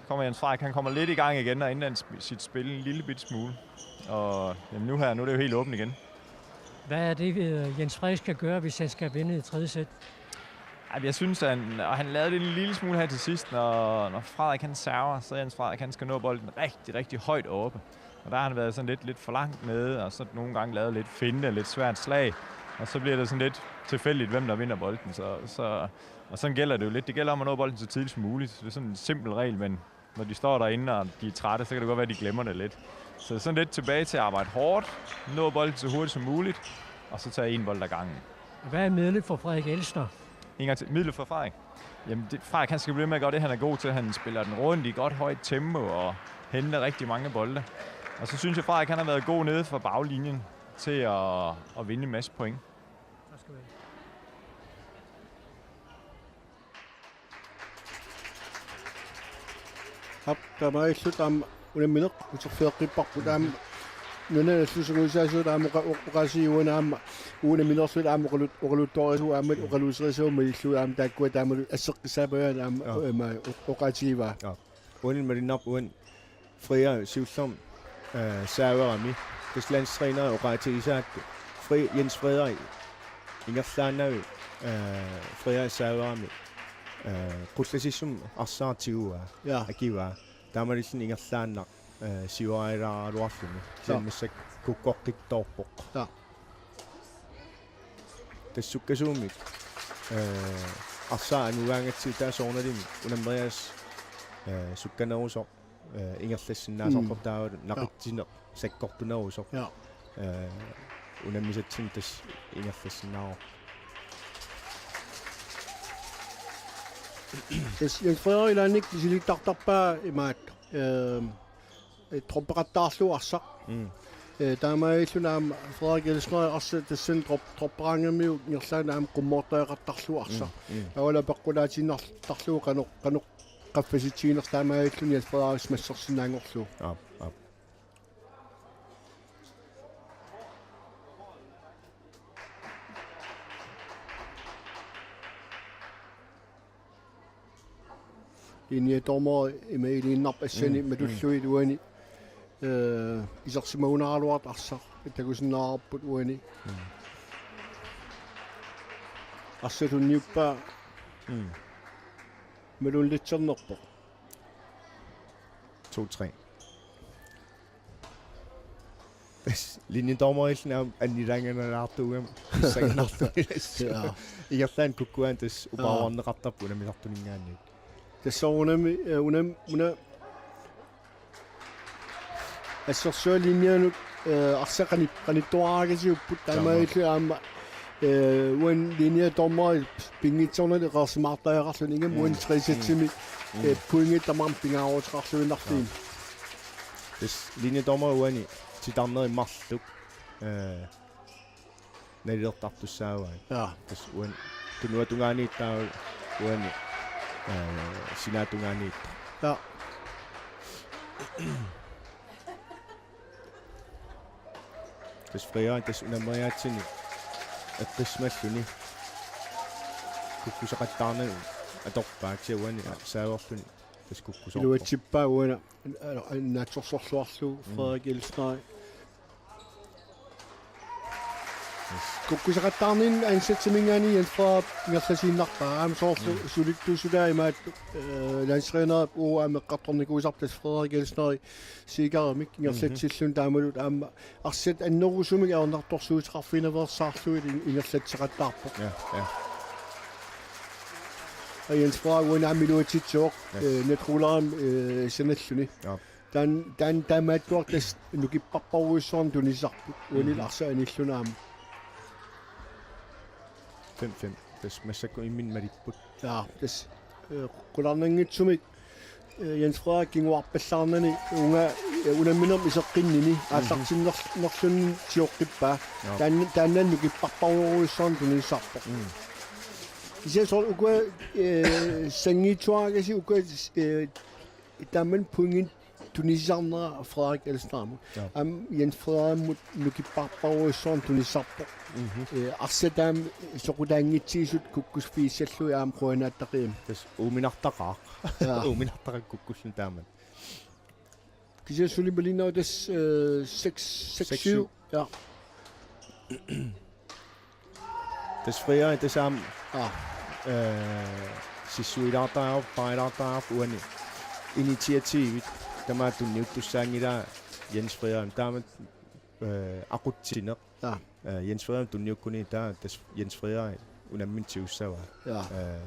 Kommer Jens Frederik, han kommer lidt i gang igen og ændrer sp- sit spil en lille bit smule. Og jamen, nu her, nu er det jo helt åbent igen. Hvad er det, øh, Jens Frederik skal gøre, hvis han skal vinde i tredje sæt? Ej, jeg synes, han, og han lavede det en lille smule her til sidst, når, når Frederik han server, så Jens Frederik han skal nå bolden rigtig, rigtig højt oppe. Og der har han været sådan lidt, lidt for langt nede, og så nogle gange lavet lidt finte, lidt svært slag. Og så bliver det sådan lidt tilfældigt, hvem der vinder bolden. Så, så, og sådan gælder det jo lidt. Det gælder om at nå bolden så tidligt som muligt. Det er sådan en simpel regel, men når de står derinde, og de er trætte, så kan det godt være, at de glemmer det lidt. Så sådan lidt tilbage til at arbejde hårdt, nå bolden så hurtigt som muligt, og så tage en bold ad gangen. Hvad er midlet for Frederik Elsner? En gang til. Midlet for Frederik. Jamen, det, Frederik, han skal blive med at gøre det, han er god til. Han spiller den rundt i godt højt tempo og henter rigtig mange bolde. Og så synes jeg, Frederik, han har været god nede for baglinjen til at, at vinde en masse point. Aap, taamaalilluta aamma unammineq uterfigeqqipparput aamma nunanut alluusinnguusaasuata aamma oqa-, oqa-, oqaasii uani aamma unamminerluta aamma oqalu-, oqaluttuarisigut aamma oqaluuserisigut malillugu aamma taakkua taamaalilluta asseqqissaapajaat aamma. Aap. Ima o-, oqaatigivaa. Aap. Uani malinnaap uani Frederik siullermik, øh, saaverami. Tassa landstræneri oqaatigisaattut. Fri-, Jens Frederik ingerlaannavik, øh, Frederik saaverami, øh, qullasissumik arsaartiguaa. Ja. Akivaa. Taamaalilluni ingerlaannaq, øh, siuarilaaraluarluni. Ja. Kisianni massakkut kukkoqqittoorpoq. Ja. Tassa sukkasuumik, øh, arsaat anugaangatsigu taava soorunalimi unammeriaaseq, øh, sukkanerusoq, øh, ingerlassinnaasoq. Mm. Taava naqitsineq sakkortunerusoq. Ja. Øh, unammisatsinni tassa ingerlassinnaavoq. Tassa Jens Frederik ilaanni isilittartarpaa imaattoq. Øh, øh, droppeqattaarlugu arsaq. Mm. Øh, taamaalilluni aamma Frederik Elsner arsaq tassani drop-, droppeqaangamiuk ingerlaannaq aamma qummoortariaqartarlugu arsaq. Mm, mm. Taavalu peqqulaatiinnartarlugu qanoq, qanoq qaffasitsiginersoq taamaalilluni Jens Frederik massersinnaanngorlugu. Aap, aap. Linjedommeri ima iliinnarpoq tassani. Mm, mm. Matullugit uani, øh, isersimagunaraluartoq arsaq takusinnaavarput uani. Mm. Arsaq tunniuppaa. Mm. Malunnatsernerpoq. To tre. Tassa linjedommerilluni aamma annilaanganalaartuugami pissanganartuilassu. Ja. Ingerlaannaq kukkuaani tassa. Ja. Upaaruarneqartarpoq unammisartuninngaanniit. Tassa unami, øh, unam-, una-, assersuaq linjanut, øh, arsaq qani-, qanittuaraakasiupput. Taama. Taamaalilluni aamma, øh, uani linjedommeri pinngitsoornani eqeersimaartariaqarluni ingammik uani. Mm. Tre-sætsimi, mm, øh, pointit tamarmik pingaaruteqarluinnarlugit. Ja. Tassa linjedommeri uani titarnerit marluk, øh, nalilertartussaavaat. Ja. Tassa uani tunuatungaaniittut taava uani, øh, sinaatungaaniittut. Ja. Tassa Frederik tassa unammeriaatsini eqqissimalluni kukkusaqattaarnagu atorpaa, kisianni uani saaverluni tassa kukkusoorpoq. Iluatsippaa uani, øh, naatsorsorluarlugu. Mm. Frederik Elsner. Yes. Kukkusaqattaarninni ansatsiminngaanniit Jens Frederik ingerlasiinnarpaa. Aamma soorlu, mm, sulittuussutaa imaattoq, øh, landstrænerip uagut aamma eqqartornikuusarput tassa Frederik Elsner siikaramik ingerlatsilluni. Mhm. Taamalu aamma arsaq annerusumik ajornartorsiuteqarfigineqarsaarlugit in-, ingerlatsisaqattaarpoq. Ja, ja. Og Jens Frederik uani aamma iluatsitsivoq, yes, øh, netrullerimik, øh, sanalluni. Ja. Taanna, taanna taamaattuartoq tassa nukipparparujussuarnik tunisisarput. Uanili, mhm, arsaq anilluni aamma. Fem fem. Tassa massakkut imminut malipput. Ja, tassa, øh, qularnanngitsumik, øh, Jens Frederik kinguarpallaarnani uunga, øh, unamminermi iseqqinnini, mhm, aallartinner-, nerlunni sioqqippaa. Ja. Taanna, taanna nukipparparujussuarnik tunisisarpoq. Mm. Kisianni soorlu ukua, øh, sanngiitsuarakasiit ukua, øh, taamani pointit tunisisarnera Frederik Elsnerimut. Ja. Aamma Jens Frederikimut nukipparparujussuarnik tunisisarpoq. Mhm. Øh, arsaq taama soqutaanngitsigisut kukkussiffigissallugu aamma qujanaattaqiami. Tassa uuminartaqaaq. Ja. Uuminartaqaaq kukkulluni taama. Kisianni suli malinnaavoq tassa, øh, seks, seks syv. Seks syv. Ja. Tassa Frederik tassa aamma, ah, øh, sissuilaartariaqarpoq, paarilaattariaqarpoq uani initiativit. Tamaat tunniuttussaanngilaa Jens Frederik. Taama, øh, aqutsineq. Ja. Øh, Jens Frederik tunniukkuni taava tassa Jens Frederik unammineq tigussavaa. Ja. Øh,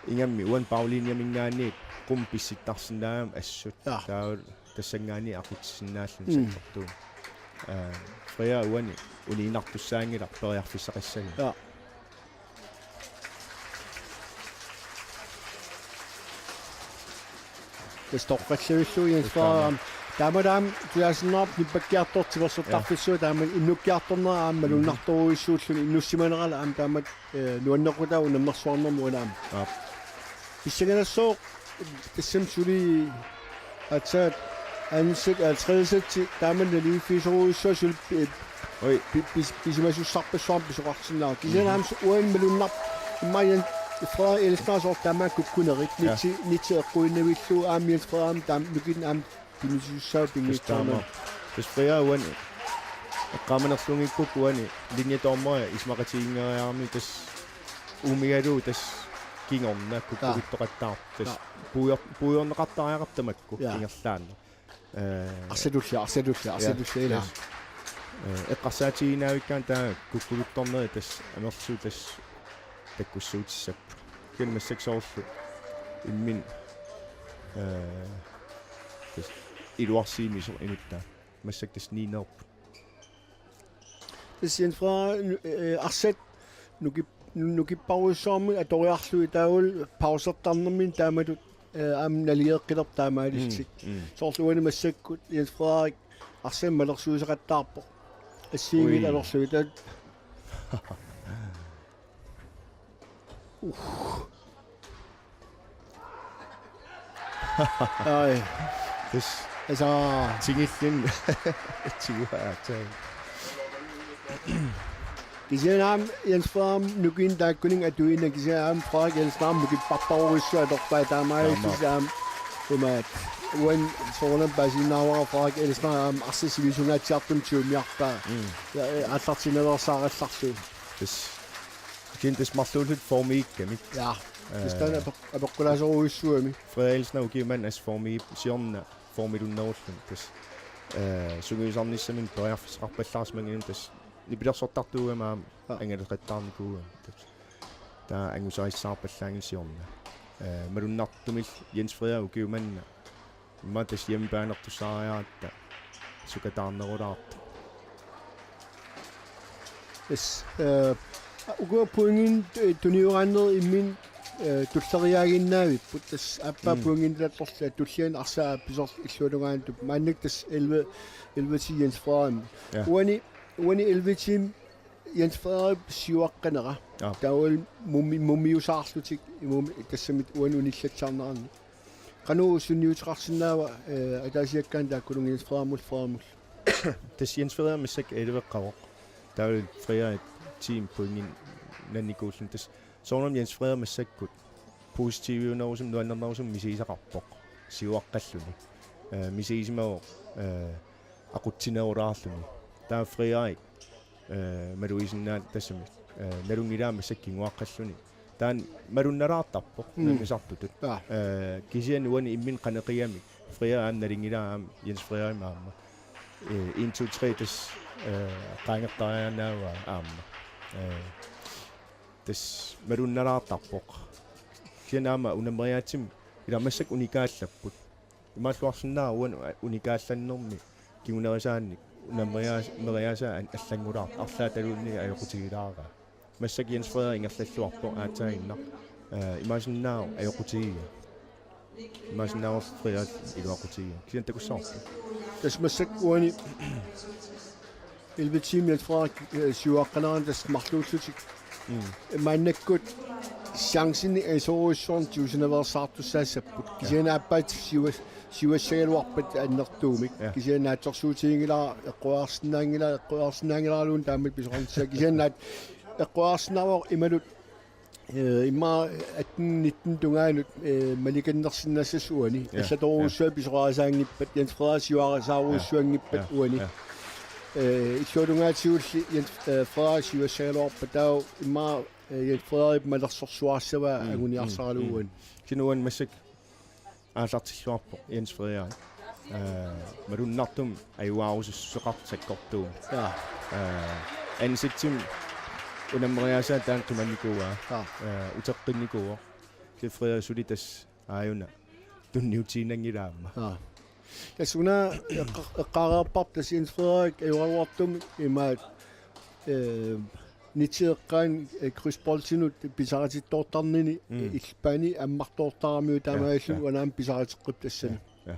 ingammik uani baglinjeminngaanniit qummut pissittarsinnaagami assut. Ja. Taava tassanngaanniit aqutsisinnaalluni, mm, sakkortuumik. Øh, Frederik uani uniinnartussaanngilaq periarfissaqassagaa. Ja. Tassa toqqallavillugu Jens Frederik. Taama taama tusaasinnaarpoq nippakkiartortut timersortarfissuit taama innukkiartornera aamma malunnartorujussuulluni innussimanerani aamma taama nuanneqqutaa unammersuarnermut aamma. Aap. Pissanganassaaq tassami suli aatsaat ansit altrelset taama naliiffiisorujussuaq suli pi- Oi. pi- pis- pisimasussarpassuarnik pisoqarsinnaavoq. Kisianni aamma uani malunnarpoq immaqa Jens Frederik Elsner soorlu taama kukkunerit nitsi nitsi eqquinnavillugu aamma Jens Frederik aamma taama nukinnik aamma pinisussaavoq pinngitsoornani. Tassa Frederik uani eqqaamanerlunngikkukku uani linjedommeri isumaqatiginngeriarami tassa uumigalugu tassa kingorna kukkukittoqattaarpoq tassa puujor- puujorneqartariaqarpoq tamakku ingerlaannaq. Arsaq tullia, arsaq tullia, arsaq tullia ilaa. Eqqarsaatiginnavikkaanni taava kukkukittorneri tassa amerlasuut tassa takkussuutissapput. Kisianni massakkut soorlu imminut tassa iluarsiimisoq inuttaa. Massakkut tassa niinerput. Tassa Jens Frederik arsaq nuki- nukipparujussuarmik atoriarlugit taavalu pausertarnermini taamatut aamma naligeqqilerpoq taamaalissutit. Soorlu uani massakkut Jens Frederik arsamik malersuisoqattaarpoq. Assigiinngitsut anorlugit taava. Ai. Tassa tigillin. Tigu aatsaat. Kisianni aamma Jens Frederik nukinnik taakkuninnga atuinnaq kisianni aamma Frederik Elsner aamma nukippartorujussuaq atorpaa taamaalissutit aamma umaat uani soorunami paasinnaavara Frederik Elsner aamma arsaq sivisungaatsiartumik tigummiarpaa. Aallartinnaveersaarallarlugu. Tassa. Kisianni tassa marluullutik formiikkamik. Ja. Tassa taanna apeqqulaasorujussuugami. Frederik Elsner ukiumut manna tassa formi siorna formilunnerulluni tassa. Sungiusarnissaminut periarfissaqarpallaarsimanngilaq tassa nipilersortartuugami aamma angalaqattaarnikuugami tassa. Taava angusarissaarpallaanngilaq siorna. Malunnartumillu Jens Frederik ukiumut manna immaqa tassa hjemmebaanertussaariaratta sukataarnerulaartoq. Tassa ukua pointinik tuniugaannerit imminnut tulleriiaaginnaavipput tassa aappaa pointinik atorlugu tulliani arsaq aappisoq illuatungaanut maannakkut tassa elleve elleve ti Jens Frederik. Uani uani elleve ti Jens Frederik siuaqqanera. Taavalu mummi mummiusaarlutik imumi tassami uani unillatsiarneranni. Qanoq sunniuteqarsinnaava ataasiakkaanut taakkuluunniit Frederikimullu Frederikimullu. Tassa Jens Frederik massakkut elleve-qqavoq. Taavalu Frederik ti pointinik nannikuulluni tassa. Soorunami Jens Frederik massakkut positiviunerusumik nuannernerusumik misigisaqarpoq. Siuaqqalluni. Misigisimavoq aqutsinerulaarluni. Taava Frederik malugisinnaavoq tassami. Nalunngilara massakkut kinguaqqalluni. Taanna malunnalaartarpoq nangisartutut. Kisianni uani imminut qaneqigamik Frederik aamma nalunngilara aamma Jens Frederikimut aamma. En, to, tre tassa qaangertariaannaavaa aamma. Tassa malunnalaartarpoq. Kisianni aamma unammeriaatsimik ila massakkut unikaallapput. Imaalluarsinnaavoq uani unikaallannermi kingunerisaannik unammeriaas- meriaasaa an- allanngulaartoq arlaataluunniit ajoqutigilaaraa. Massakkut Jens Frederik ingerlalluarpoq aatsaaginnaq. Imaasinnaavoq ajoqutigiga. Imaasinnaavoq Frederik iluaqutigiga. Kisianni takussavarput. Tassa massakkut uani elleve ti Jens Frederik siuaqqanerani tassa marluullutik. Maannakkut chanceni aserorujussuarnik tigusinaveersaartussaassapput. Kisianni aappaat siua- siuassagaluarpat annertuumik. Kisianni naatsorsuutiginngilara eqquaarsinnaanngilara eqquaarsinnaanngilaraluunniit taamaattut pisoqarnissaa. Kisianni naat eqquaarsinnaavoq imaluunniit immaqa atten nitten tungaanut malikannersinnaassasut uani. Allatorujussuaq pisoqarisaanngippat Jens Frederik siuarisaarujussuanngippat uani. Illuatungaatigulli Jens Frederik siuassagaluarpat taava immaqa Jens Frederik malersorsuarissavaa anguniarsaralugu uani. Kisianni uani massakkut aallartilluarpoq Jens Frederik. Malunnartumik ajugaarusussuseqartoq sakkortuumik. Ansitsimi unammeriaasaa taanna qimannikuuaa. Uteqqinnikuuvoq. Kisianni Frederik suli tassa aajuna tunniutiinnanngilaa aamma. Tassa una eqqa- eqqaareerparput tassa Jens Frederik ajoraluartumik imaat Nitsi eqqaani, eh, krydsboldinut pisaritittoortarnini, mm, eh, ilpaani ammartoortaramiuk taamaalilluni, ja, ja, uanga aamma pisariteqqippoq tassani. Ja, ja.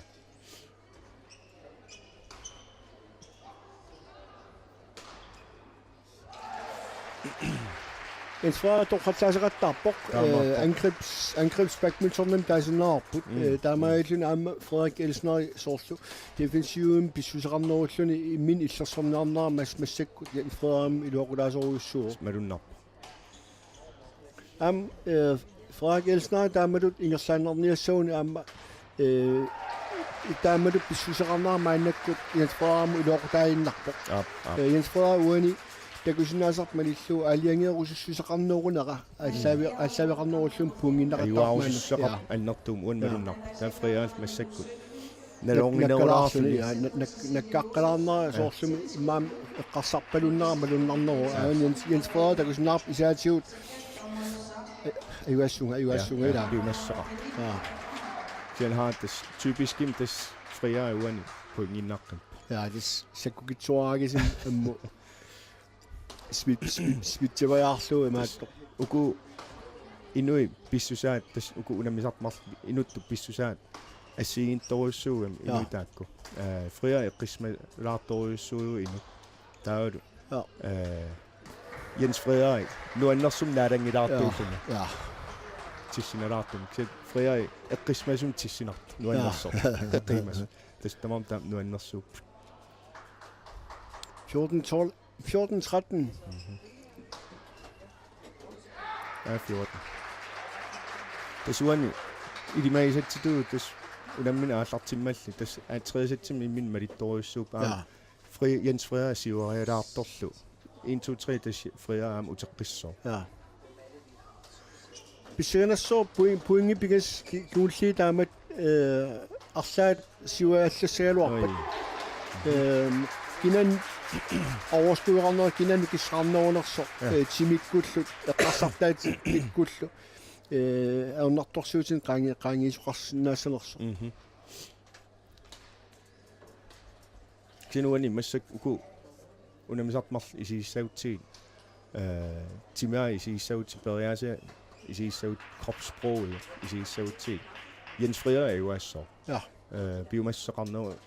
Jens Frederik torrallaasaqattaarpoq. Taamaappoq. Eh, angrebs-, angrebsbadmintonimik taasinnaavarput. Mm. Eh, taamaalilluni aamma Frederik Elsner soorlu defensivimik pissuseqarnerulluni imminut illersorniarnera mas-, massakkut Jens Frederik iluaqutaasorujussuuvoq. Malunnarpoq. Aamma, eh, Frederik Elsner taamatut ingerlaannarniassaguni aamma, eh, taamatut pissuseqarnera maannakkut Jens Frederik aamma iluaqutaaginnarpoq. Aap, aap. Eh, Jens Frederik uani takusinnaasarput malillugu aalajangeerusussuseqarnerunera aallaavi-, mm, aallaaveqarnerulluni pointinnaqattaarpoq maannakkut. Ajuaarussuseqarpoq, ja, annertuumik uani, ja, malunnarpoq. Taava Frederik massakkut. Nak-, naloornerulaarluni, nakkaluarluni, ja, nak-, nak-, nakkaaqqalaarnera, ja, soorlumi immaqa eqqarsarpalunnera malunnarneruvoq. Ja. Aamma Jens, Jens Frederik takusinnaasarput isaatigut. Eh, ajugaassuunga, ajugaassuunga, ja, ilaa. Piumassuseqarpoq. Ja. Kisianni tassa typiskimik tassa Frederik uani pointinnaqqipput. Ja, tassa sakkukitsuaraagisim ammut. Smith, Smith, Smith-ivajaarlugu imaattoq. Uku inuit pissusaat, tassa uku unammisartut marluk inuttut pissusaat assigiinngitsorujussuugamik, ja, inuit taakku. Eh, Frederik eqqissimalaartorujussuuvoq inuk. Taavalu, ja, eh, Jens Frederik nuannersumik naalanngilaartuulluni. Ja, ja. Tissinalaartumik. Kisianni Frederik eqqissimasumik tissinartoq. Nuannersoq. Ja. Eqqimasumik. Tassa tamarmik taama nuannersuupput. Fjorten tolv. Fjorten tretten. Mhm. Ja, fjorten. Tassa uani ilimagisatsitut tassa unammineq aallartimmalli. Tassa, aa, tredje sætimi imminut malittorujussuupput. Ja. Fri-, Jens Frederik siuarialaartorlu. En, to, tre, tassa Frederik aamma uteqqissaaq. Ja. Pissanganassaaq point-, pointit pingasut ki-, kingulliit taamatut, eh, arlaat siuariallassagaluarpat. Oi. Ehm, kinaana overskueqarnerup kinaana nukissaqarnerunersoq, ja, eh, timikkullu, eqqarsartaat timikkullu, eh, ajornartorsiutinik qaangi-, qaangiisoqarsinnaassanersoq. Mhm. Kisianni uani massakkut uku unammisartut marluk isigissagutsigit, eh, timaa isigissagutsigit, periaasia isigissagut-, kropssprogi isigissagutsigit. Jens Frederik ajugaassaaq. Ja. Eh, piumassuseqarnerup,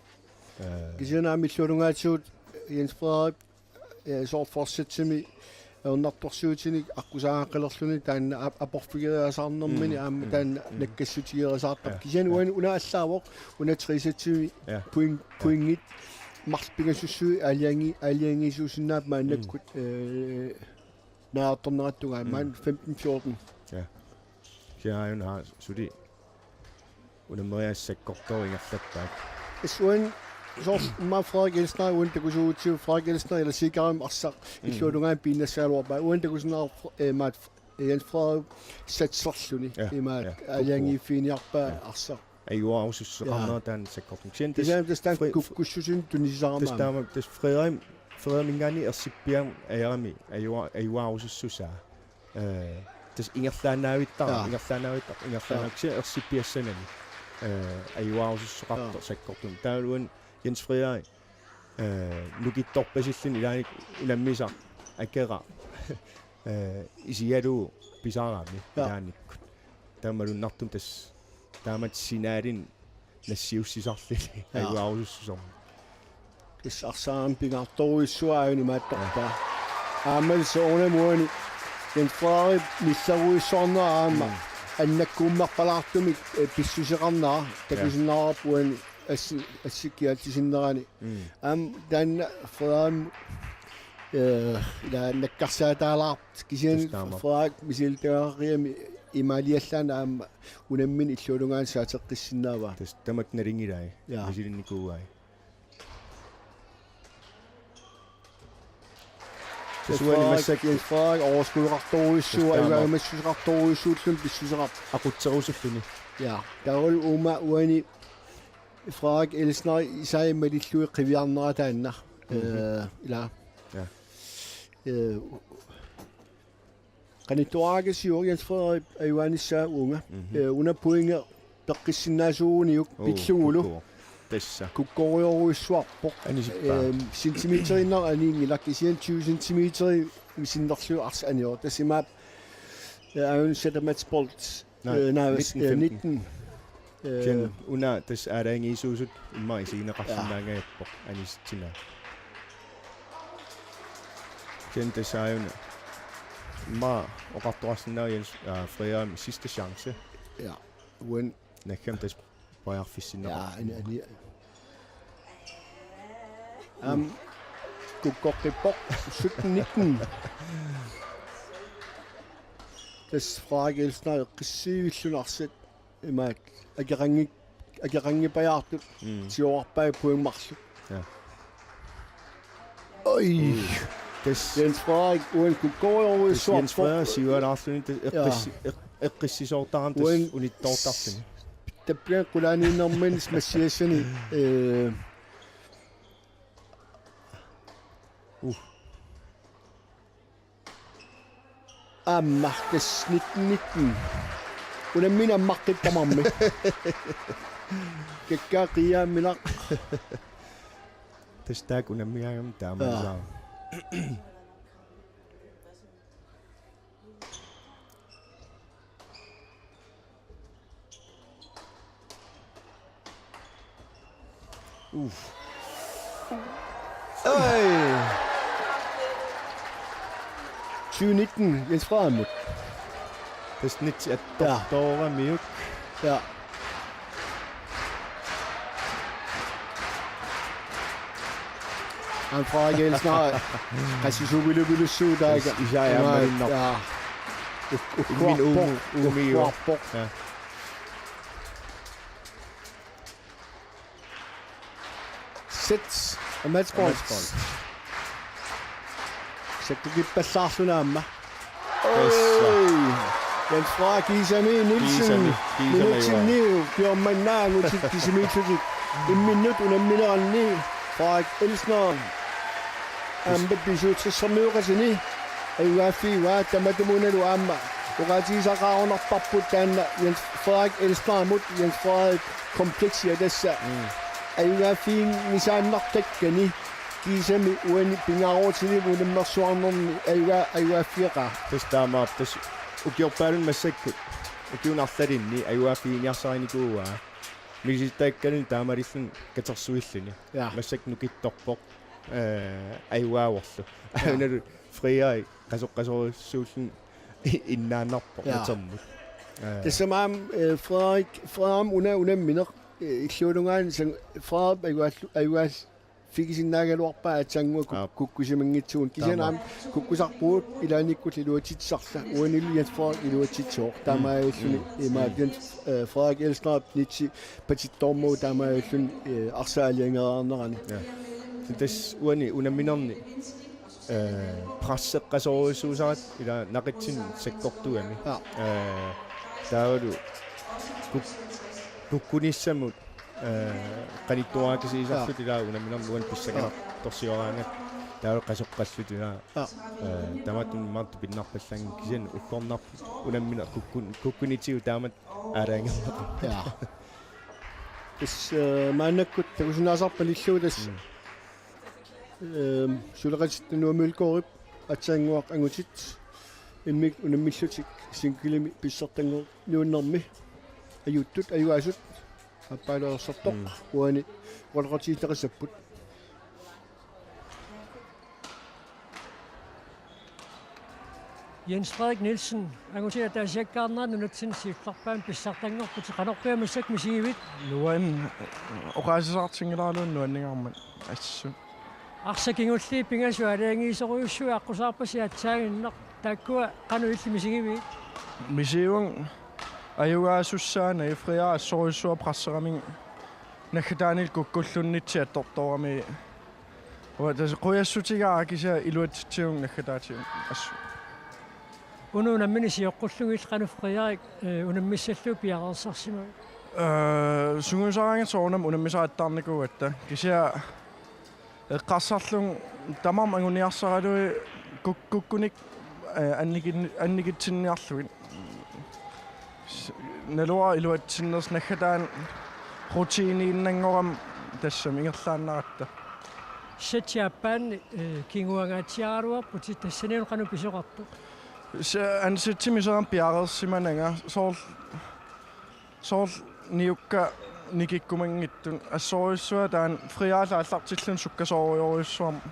eh, kisianni aamma illuatungaatigut Jens Frederik, eh, soorlu forsætimi ajornartorsiutinik aqqusaagaqqilerluni taanna ap-, aporfigeriasaarnermini, mm, aamma, mm, taanna, mm, nakkassutigereersaartarpoq. Ja, kisianni, ja, uani una allaavoq, una tredje sætimi, ja, point-, ja, pointit marluk pingasussuit aalajangi-, aalajangiisuusinnaapput maannakkut, mm, eh, naajartornerattugaat, mm, maanna femten fjorten. Ja. Kisianni aajuna suli unammeriaasakkortooq ingerlappaat. Tassa uani soorlu immaqa Frederik Elsner uani takusuugutsigu, Frederik Elsner ila Sikarim arsaq, mm, illuatungaani piinnassagaluarpaa. Uani takusinnaavarput, eh, maat, eh, Jens Frederik satserluni. Ja, imaat, ja, aalajangiiffiginiarpaa, ja, arsaq. Ajuaarusussuseqarnera, ja, taanna sakkortuumik. Kisianni tassa, kisianni tassa taanna Fre-, kukkussusineq tunisisarami. Tassa taama, tassa Frederik, Frederikiminngaanniit ersippiarami ajarami ajua-, ajuaarusussusaa. Eh, tassa ingerlaannaavittara, ja, ingerlaannaavittara, ingerlaannaa-, ja, kisianni ersippiassanani. Eh, ajuaarusussuseqartoq, ja, sakkortuumik. Taavalu uani Jens Frederik, eh, nukittorpasilluni ilaanni unammisaq akeraq, eh, isigalugu pisarami, ja, ilaannikkut. Taava malunnartumik tassa taamatut signalinik nassiussisarluni, ja, ajuaarusussusermut. Tassa arsaq aamma pingaartorujussuaq aajuna imaattorpaa. Ja. Aamma soorunami uani Jens Frederik nillerujussuarnera aamma, mm, annakkuummerpalaartumik, eh, pissuseqarnera, ja, takusinnaavarput uani assi-, assikkiaatisinnerani. Mm. Aamma taanna Frederik, eh, ila nakkarsaataalaarpoq kisianni, tassa taama, Frederik misilittagaqarami imaaliallaannaq aamma unammineq illuatungaani saateqqissinnaavaa. Tassa tamakku nalingilaat. Ja. Misilinnikuuai. Tassa uani Frederik, massakkut Jens Frederik overskueqartorujussuuvoq, tassa taama, ajugaagamassuseqartorujussuulluni pissuseqarpoq. Aqutserusulluni. Ja, taavalu uuma uani Frederik Elsner isai malillugit qiviarnera taanna. Mhm. Eh, ila. Ja. Eh, qanittuaraakkasiuk Jens Frederik ajugaanissaa uunga. Mhm. Eh, una pointi peqqissinnaasuuguniuk, oo, pillugulu. Kukkuvoq. Tassa. Kukkorujorujussuarpoq. Anisippaa. Ehm, centimeteriinnaq aniinngilaq, kisianni tyve centimeteri sinnerlugu arsaq anivoq. Tassa imaappoq, eh, aajuna sættemandspånd, nej, eh, nej, nitten femten. Nitten. Eh, kisianni una tassa aalajangiisuusut immaqa isigineqarsinnaanngajappoq, ja, anisitsinaa. Kisianni tassa aajuna immaqa oqartoqarsinnaavoq Jens, aa, Frederik sidste chance. Ja. Uani. Naggam tassa periarfissinneqarpoq. Ja, ani, ani. Aamma kukkoqqippoq sytten nitten. Tassa Frederik Elsner eqqissiivilluni arsaq imaak akeqanngik-, akeqanngippajaartut. Mm. Siorarpai point marluk. Ja. Oj. Mm. Tassa. Jens Frederik uani kukkorujorujussuarpoq. Tassa Jens Frederik siualaarluni tassa, ja, eqqissi-, eq-, eqqissisoortarami tassa, uani unittoortarluni. Tappian qulaaniinnermini smassiassani, eh. Uh. Aamma tassa nitten nitten. Unammineq ammaqqittoq tamarmi. Kakkaak qiiaamminaq. Tassa taakku unammigaangamik taamaalisaaq. Jaa. Uff. Oj. Tyve nitten, Jens Frederikimut. Tassa nitten, ja, attortooramiuk. Ja. Aamma Frederik Elsner. Qasisuupilupilussuutaaka. Is-, isai aamma, aamma malunnarpoq. Ja. Uk-, ukkuarpoq. Imminut uumi, uumi, ukkuarpoq. Ja. Sæt og matchbold. Og matchbold. Sakkukippallaarluni aamma. Tassa. Oj! Jens Frederik kiisami Nielsen. Kiisami, kiisami. Minutsinni uanga. Piormannaangutit kisimiillutik. Imminnut unammineranni Frederik Elsner. Aamma B syvogtressermioqatini. Ajugaaffigaa tamatumunalu aamma. Oqaatigisaqarumaarparput taanna Jens Frederik Elsnerimut, Jens Frederik kompleksia tassa. Mm. Ajugaaffiginngisaannartakkani kiisami uani pingaarutilik unammersuarnermi ajuga-, ajugaaffigeqaaq. Tassa taamaappoq, tassa ukiorpaalunni massakkut. Ukiuni arlalinni ajugaaffigiinnarsarinikuuaa. Misissutakkaluarluni taamaalilluni katersuilluni. Ja. Massakkut nukittorpoq. Eh, ajugaavorlu. Ja. Unalu Frederik qasoqqasorujussuulluni innaannarpoq, ja, natermut. Eh. Tassami aamma, eh, Frederik, Frederik una unammineq, eh, illualunngaanniit sang-, Frederik ajugaallu-, ajugaal-, figisinnaagaluarpaa aatsaannguaq kuk-, aap, kukkusimanngitsugut. Kisianni taama aamma kukkusarpugut ilaannikkut iluatsitsisarluta. Uanilu Jens Frederik iluatsitsivoq. Mm. Taamaalilluni, mm, ima, mm, Jens, eh, Frederik Elsnerip nitsi patittoormagu taamaalilluni, eh, arsaq aalajangereernerani. Ja. Tassa uani unamminerni, eh, presseqqasorujussuusaratta ila naqitsinni sakkortugami. Ja. Eh, taavalu kuk-, kukkunissamut eh, qanittuarakasiisarluta, ja, ilaa unamminermi uani pissanganartorsioraangatta. Taava qasoqqalluta ilaa. Ja. Eh, tamatumani maanna pinnarpallaanngilaq kisianni uggornarpoq unammineq kukkun-, kukkunitigut taamatut aalajangerneqarpoq. Ja. Tassa, eh, maannakkut takusinnaasarput malillugu tassa. Mm. Ehm, suleqatitta Nuummi Mølgaardip aatsaannguaq angutit immikkut unammillutik singlemi pissartanngorniunnermi ajuttut ajugaasut aappaalulersortoq. Mm. Uani oqaloqatigiinnartussaapput. Jens Frederik Nielsen, angutit ataasiakkaarnerat nunatsinni siullerpaamik pissartanngorputit, qanorpiaq massakkut misigivit? Nuan-, oqaasisaartinngilaaraluunniit nuanningaarmat assut. Arsaq kingulliit pingasut aalajangiisorujussuit aqqusaarpasi aatsaaginnaq, taakkua qanoq illit misigiviit? Misigivunga ajugaasussaanagit, Frederik assorujussuaq presseramigit naggataaniilli kukkullugu nitsi attortooramiuk. Uanga tassa qujassutigaara kisianni iluatsitsivunga naggataatigut assut. Una unammineq sioqqullugit qanoq Frederik, eh, unammissallugu piareersarsimavit? Eh, sungiusaraangatta soorunami unammisaqattaarnikuugatta. Kisianni eqqarsarlunga tamarmik anguniarsaralugit kuk-, kukkunik, eh, annikin-, annikitsinniarlugit. S-, naluara iluatsinnersut naggataani rutiniinnanngorami tassami ingerlaannaratta. Setsi aappaanni, eh, kinguangaatsiaraluarputit, tassaniuna qanoq pisoqartoq? Sa-, anden setsi miserami piareersimananga soorl-, soorl-, niukka nikikkumanngitsut assorujussuaq taanna friaarlaallartilluni sukkasoorujorujussuarmik.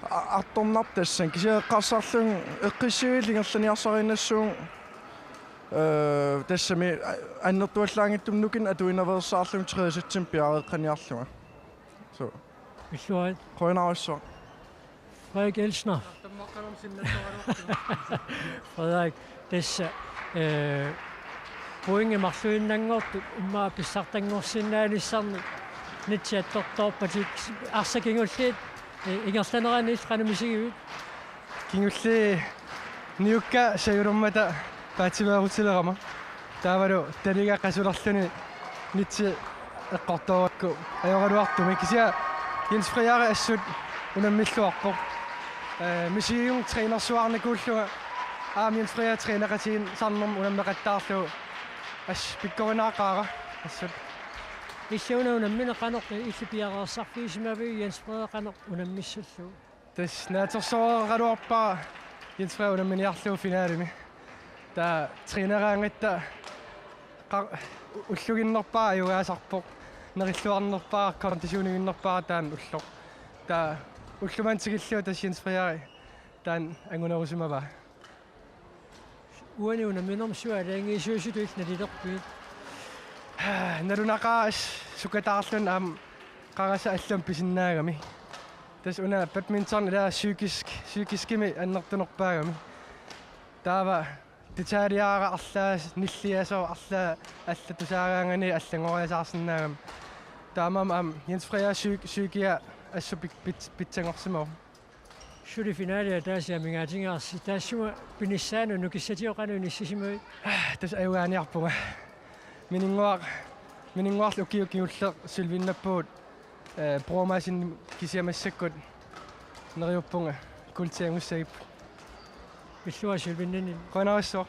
A-, artornarpoq tassani kisianni eqqarsarlunga eqqissiviillu ingerlaniarsariinnassavunga, eh, tassami a-, annertuallaanngitsumik nukinnik atuinaveersaarlunga tre-setsimik piareeqqaniarlunga. So. Illuarit. Qujanarsuaq. Frederik Elsner. Frederik, tassa, eh, pointi marluinnanngortut immaqa pissartanngorsinnaanissannut nitsi attortoorpatit, arsaq kingulliit, eh, ingerlaneranni illit qanoq misigivit? Kingulliit niukka sajulormata paatsiveerutilerama. Taavalu taliga qasulerluni nitsi eqqortoorakku ajoraluartumik. Kisianni Jens Frederik assut unammilluarpoq. Eh, misigivunga trænersuarnikuullunga aamma Jens Frederik træneqatigiinni sarnermut unammeqattaarlugu assut pikkorinaqaara assut. Illit una unammineq qanoq illit piareersarfigisimaviuk Jens Frederik qanoq unammissallugu? Tassa naatsorsoraluarpara Jens Frederik unamminiarlugu finalemi. Taava træneraangatta qa-, ulluinnarpara ajugaasarpoq, nerilluarnerpara, konditioniinnarpara taanna ulloq. Taava ulloq manna tikillugu tassa Jens Frederik taanna angunerusimavaa. Uani unamminermi suut aalajangiisuusutut illit nalilerpigit? Nalunaqaaq assut sukataarlunga aamma qarasaat allamik pisinnaagami. Tassa una badminton ila psykisk, psykiskimik annertunerpaagami. Taava detaljeeraq arlaat nilliasoq arlaat allat tusaagaangaanniit allanngoriasaarsinnaagami. Taamaammat aamma Jens Frederik psyk-, psykia assut pit-, pit-, pitsanngorsimavoq. Suli finalip ataaseq amigaatigaarsi, taassuma pinissaanut nukissatigooq qanoq inissisimavit? Tassa ajugaaniarpunga. Mininnguaq-, mininnguarlu ukiut kingulleq sølvinnappugut, eh, bronzemedalje kisianni massakkut neriuppunga kuultianngussagipput. Illuarit sølvinninni. Qujanarsuaq.